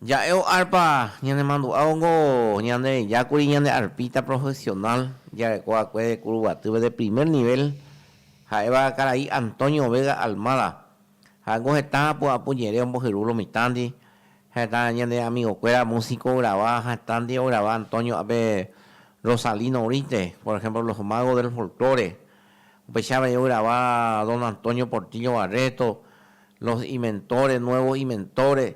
Ja'e o arpa ñanemandu'ávo ñande rejákuri ñande arpista profesional jareko va'ekue de Kuruguatýpe de primer nivel ha'éva karai Antonio Vega Almada. Ha'éngo heta apu'apu jere ombohyru lo mitãndi, heta ñande amigo-kuéra músico ograva ha hetándi ograva Antonio ápe Rosalino Brite, por ejemplo Los Magos del Folklore. Upéicha avei ograva don Antonio Portillo Barreto, Los inventores, nuevos inventores,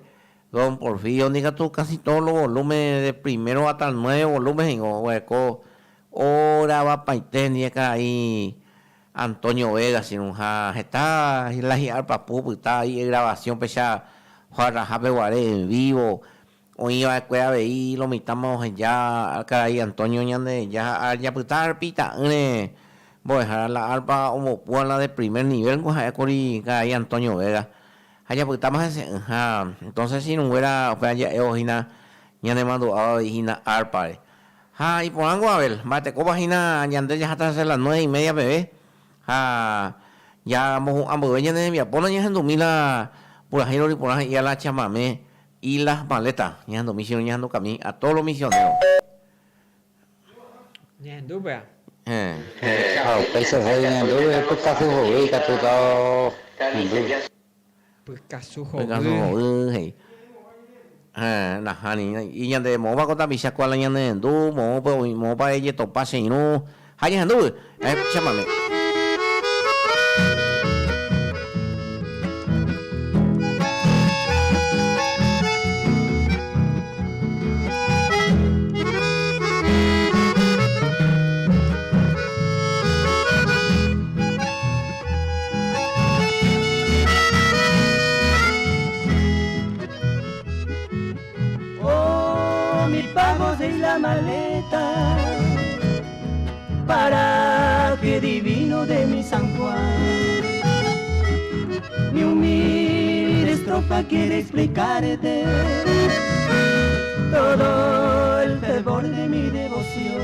Don Porfirio ndi katu casi todos los volúmenes de primero hasta el nueve volúmenes ningo oguereko ogravapaite ndie karai Antonio Vega sino ha heta la hi'arpapu opyta ahí grabación pecha farrahápe guare en vivo oĩ va'ekue avei lo mitãma oheja karai Antonio ñandereja ha japyta arpita'ỹre Mbo'ehára la arpa ombopúva la de primer nivel niko ha'e kuri karai Antonio Vega ha japytáma hese'ỹ ha entonces irũnguéra upéva ja'évo hína ñanemandu'áva avei hína árpare. Ha iporãngo Abel, mba'etekópa hína ñande jaháta hese las nueve y media peve ha ñambohu'ã mboyve ñane rembiapo nañahendumi la purahéi rory porã he'íva la chamame y las maletas ñahendumi che irũ ñahendukami a todos los misioneros. Ñahendúpea. Ha upéicha voi ñahendúpe pykasu hovy ikatúta ohendu. Pykasu hovy. Pykasu hovy he'i. Héẽ, nahániri. Iñande moõpa ko tapicha kuala ñanerendu, moõpa oĩ, moõpa ejetopa che irũ. Ha ñahendúgui. Chámame. Oh, mi pago de la maleta, paraje divino de mi San Juan. Mi humilde estrofa quiere explicarte todo el fervor de mi devoción.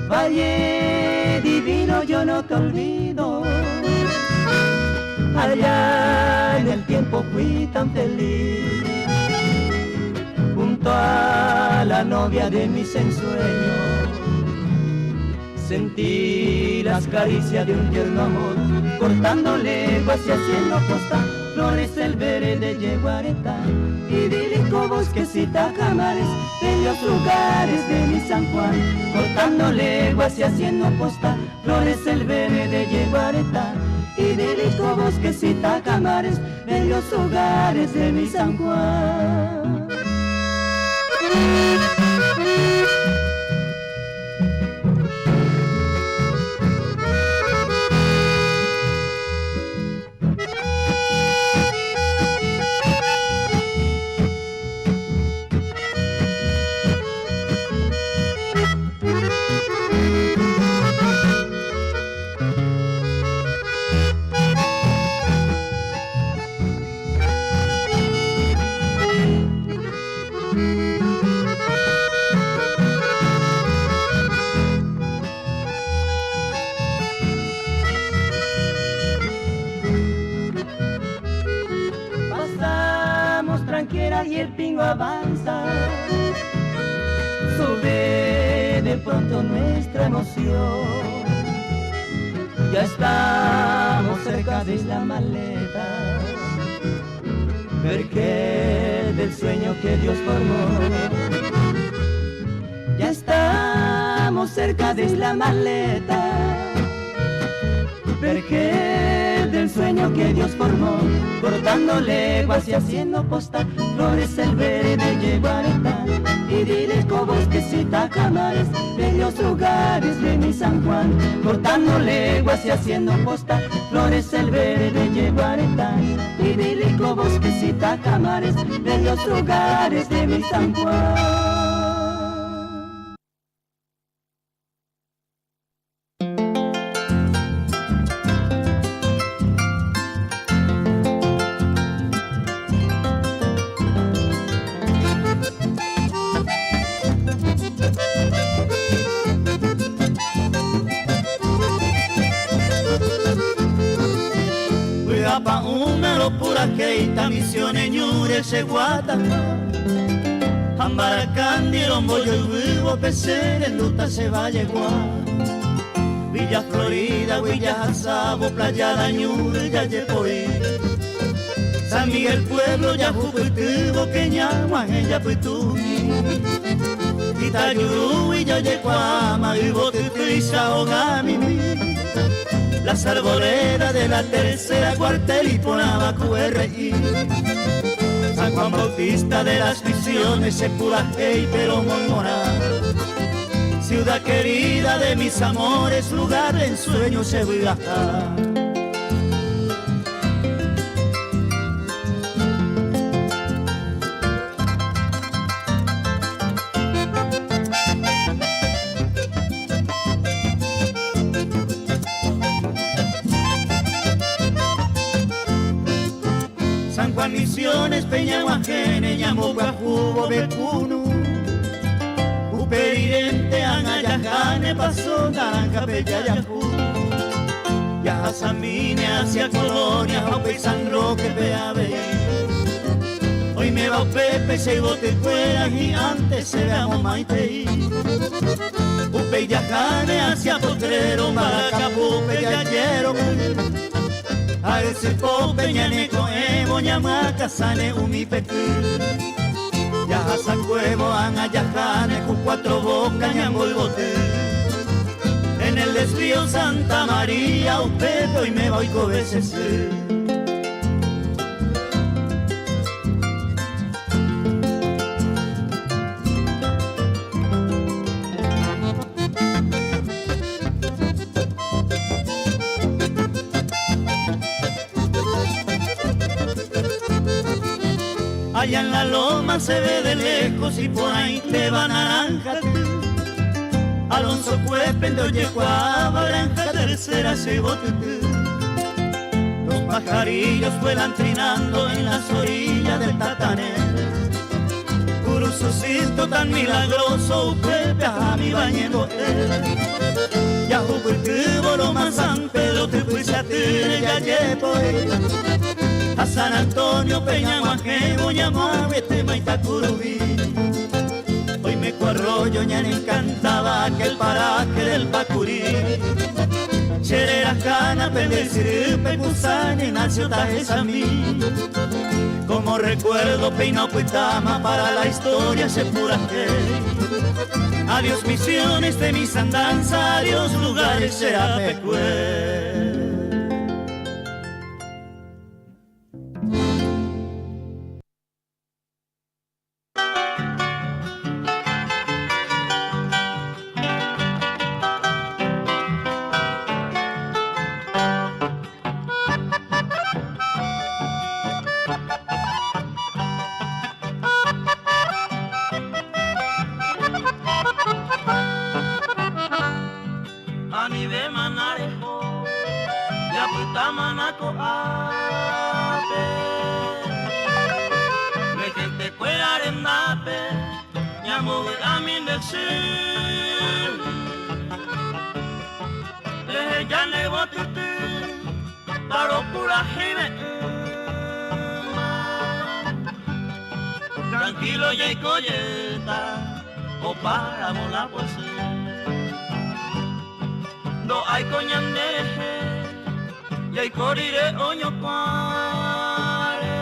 Valle divino, yo no te olvido. Allá en el tiempo fui tan feliz, junto a la novia de mis ensueños. Sentí las caricias de un tierno amor, cortando leguas y haciendo costa, flores el verde Yeguareta, idílico bosquecita Jamares, bellos lugares de mi San Juan, cortando leguas y haciendo posta, flores el verde Yeguareta, idílico bosquecita Jamares, bellos hogares de mi San Juan. creciendo nuestra emoción. Ya estamos cerca de la maleta, vergel del sueño que Dios formó. Ya estamos cerca de la maleta, vergel del sueño que Dios formó, cortando leguas y haciendo posta, flores el verde yeguareta, idílico bosquecita camares, bellos lugares de mi San Juan, cortando leguas y haciendo posta, flores el verde yeguareta, idílico bosquecita camares, bellos lugares de mi San Juan. Se va Villa Florida, Villa Jasabo, Playa Dañure, Yayepoi San Miguel Pueblo, Yajupitibo, Queñagua, Yapitumi Itayurú, Yayecuama, Ibotiti, Saogamimi Las arboledas de la tercera cuartel y Ponaba QRI San Juan Bautista de las Misiones, Sepurajey, pero Mormorá Ciudad querida de mis amores, lugar de ensueño se viaja. San Juan Misiones, Peña Guajene, Ñamucajubo, Becunu. Uperirente, Anayajane, pasó Naranja, Peyayajú. Ya Samine hacia Colonia, Jaupe San Roque, Peabe. Hoy me va Pepe, se bote fuera y antes se veamos Maitei. Upe Yajane hacia Potrero, Maracapu, Peyayero. A ese pope, ñaneco, emo, ñamaca, sane, umipecu. Ya Cuevo, Anayajane, con cuatro bocas, ñamolbote. En el desvío Santa María, usted hoy me voy con veces. Allá en la loma se ve de lejos y por ahí te va naranja. Alonso Cuepen de Oyecuaba, Granja Tercera se Los pajarillos vuelan trinando en las orillas del Tatanel. Curuzucito tan milagroso, Pepe a mi bañero Ya Loma San Pedro, te fuiste a ya llevo a San Antonio, Peña Guajevo, Ñamuavete, Maitacurubí. Hoy me cuarrollo, ña encantaba aquel paraje del Pacurí. Cherera, Jana, Pendecirpe, Cusani, Nacio, Tajesamí. Como recuerdo, Peina Puitama, para la historia se pura Adiós misiones de mis andanzas, adiós lugares será pecue. Tranquilo y colleta, o paramos la poesía. Ndo'ái ko ñande rehe jaiko rire oñokuãre.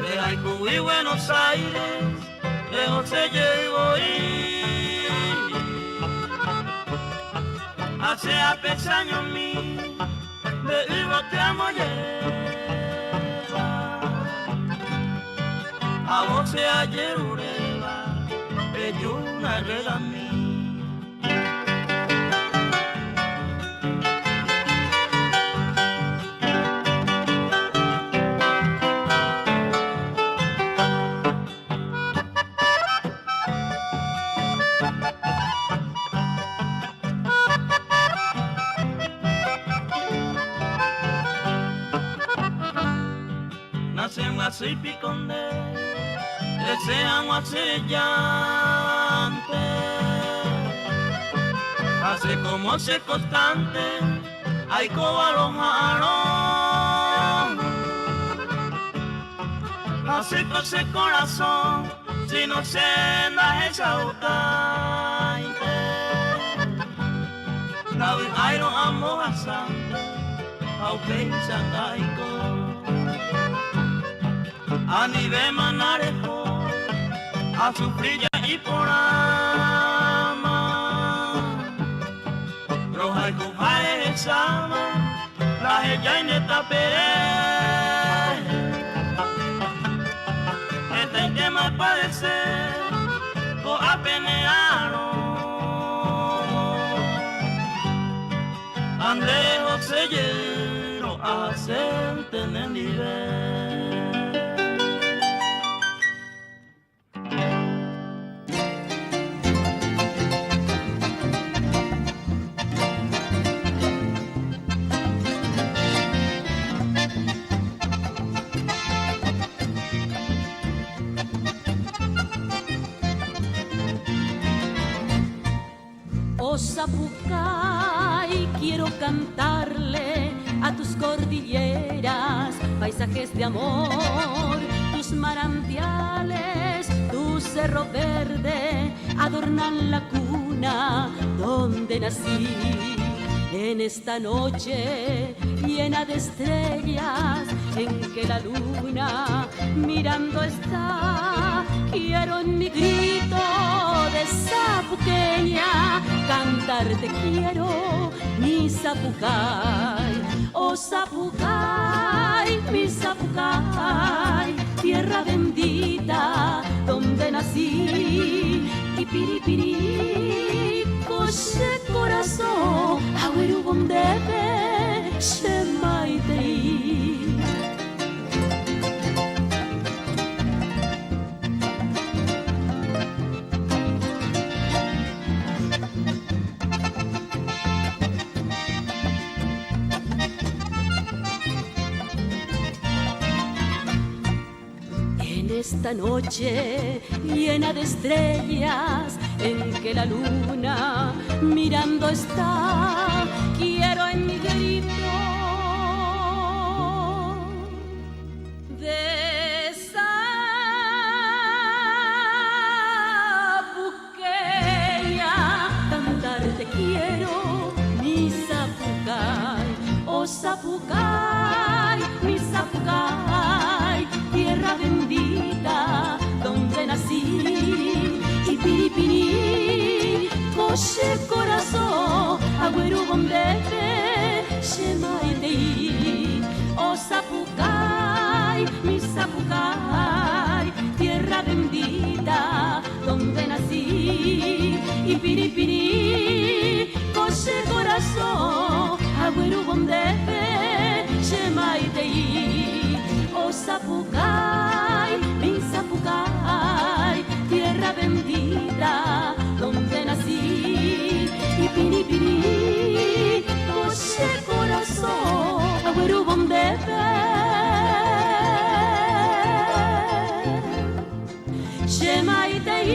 Rehayhúgui Buenos Aires rehose jey voi. Ha che apechañomi nde yvoty amojeréva. Ha vos che ajeruréva ejúna erredami. Nachembyasýi piko nde rese hag̃ua che rejánte Ha che como che constante aikóva roha'arõ Hasýko che korasõ sino che ndahechaukáinte Ndavy'áirõ ambohasánte ha upéicha ndaiko. Anivémana reho asufri ja iporãma. Rohayhuha rehecháma ndahejái nde tapere. Hetaitéma apadese ko'ápe nera'arõ. Ha nde rehose jeýrõ ahasénte nendive. Oh Sapucay, quiero cantarle a tus cordilleras, paisajes de amor, tus manantiales, tu cerro verde adornan la cuna donde nací. En esta noche llena de estrellas en que la luna mirando está, quiero en mi grito de sapuqueña cantarte quiero mi Sapucay, oh Sapucay, mi Sapucay, tierra bendita donde nací. Ipiripiri ko che korasõ aguerúvo ndéve che maitei. En esta noche llena de estrellas en que la luna mirando está, quiero en mi grito de sapuqueña cantarte quiero mi Sapucay, oh Sapucay, mi Sapucay, tierra bendita donde nací. Ipiripiri ko che korasõ aguerúvo ndéve che maitei. Oh Sapucay, mi Sapucay, tierra bendita donde nací. Ipiripiri ko che korasõ aguerúvo ndéve che maitei. Oh Sapucay, mi Sapucay, tierra bendita donde nací. Ipiripiri ko che korasõ aguerúvo ndéve che maitei.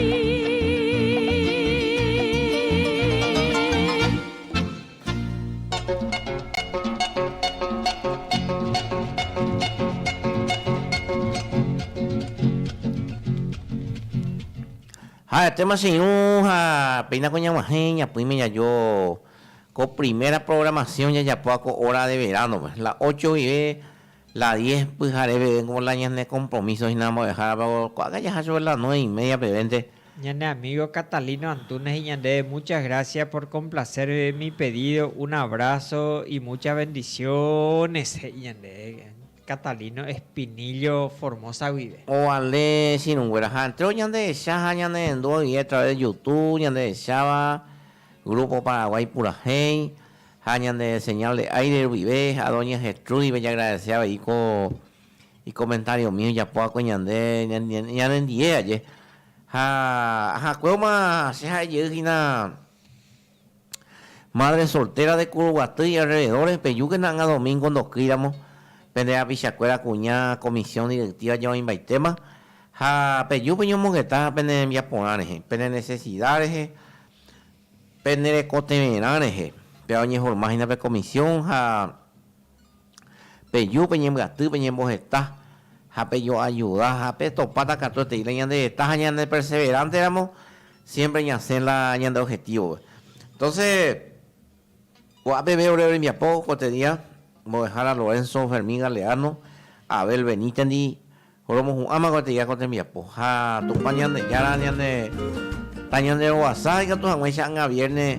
Ha'etéma che irũ ha péina ko ñag̃uahẽ ñapỹime jajo ko primera programación jajapóva ko hora de verano-pe, la ocho guive la diez pyhare peve ko la ñane compromiso hína mbo'ehárapa ko'ág̃a jaha chupe la nueve y media pevénte. Ñane amigo Catalino Antúnez he'i ñandéve muchas gracias por complacer mi pedido, un abrazo y muchas bendiciones he'i ñandéve Catalino Espinillo Formosa guive. Ovale che irũnguéra ha entéro ñanderecha ha ñanerendu guive a través de YouTube ñanderecháva Grupo Paraguay Purahéi ha ñande señal de aire rupive ha doña Gertrudis-pe jaagradece avei ko icomentario-mi ojapo va'ekue ñande ñanendie aje ha ahakuévoma che ha'e jey hína Madre soltera de Kuruguaty y alrededores pejúkena ág̃a domingo ndokýiramo pende rapichakuéra kuña comisión directiva ñaoĩmbaitéma ha peju peñomongeta pene rembiaporã rehe, pene necesidad rehe, pene rekotevẽrã rehe, péva oñeforma hína pe comisión ha peju peñembyaty, peñemboheta ha pejoayuda ha petopáta katuetei la ñande reta ha ñande perseverante ramo siempre ñasẽ la ñande objetivo-pe. Entonces, ko'ápeve ore rembiapo kote día, mbo'ehára Lorenzo Fermín Galeano, Abel Benítez-ndi romohu'ãma kote día ko tembiapo. Ha Tupã Ñandejára ñande tañanderovasa ikatu hag̃uáicha ág̃a viernes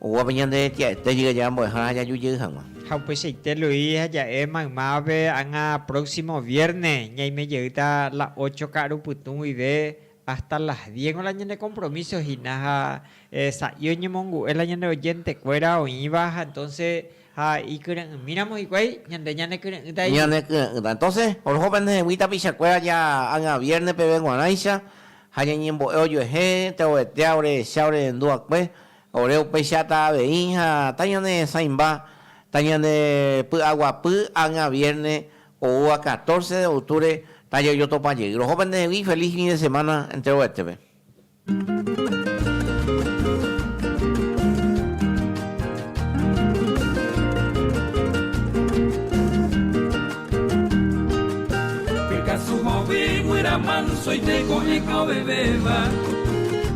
Oguapy ñande tia'ete jygaja mbo'ehára ha jaju jey hag̃ua. Ha upeichaite Luis ha ja'e maymávape ág̃a próximo viernes ñaime jeýta la ocho ka'arupytũ guive hasta las diez ko la ñane compromiso hína ha sa'i oñemongu'e la ñane oyente kuéra oĩva ha entonces ha ikyre'ỹmíramo hikuái ñande ñanekyre'ỹta avei. Ñanekyre'ỹta. Entonces roho pendehegui tapichakuéra ja ág̃a viernes peve g̃uarãicha ha ñañembo'e ojuehe, teovetea orehecha orerendu va'ekue Ore upéichata avei ha tañaneresãimba, tañandepy'aguapy ág̃a viernes oúva 14 de octubre tajojotopa jey. Roho pendehegui feliz fin de semana enterovetépe. Pykasu hovy guyra mansoite ko'ẽka ovevéva,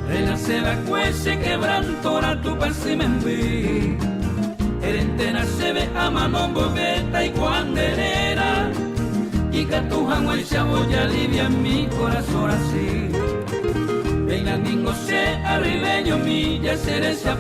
Renace va'ekue che quebranto-ra Tupãsy memby. Erentena chéve amano mbove taikuaa nde réra, Ikatu hag̃uáicha ojalivia mi korasõ rasy. Péina ningo che arribeñomi ja che recha.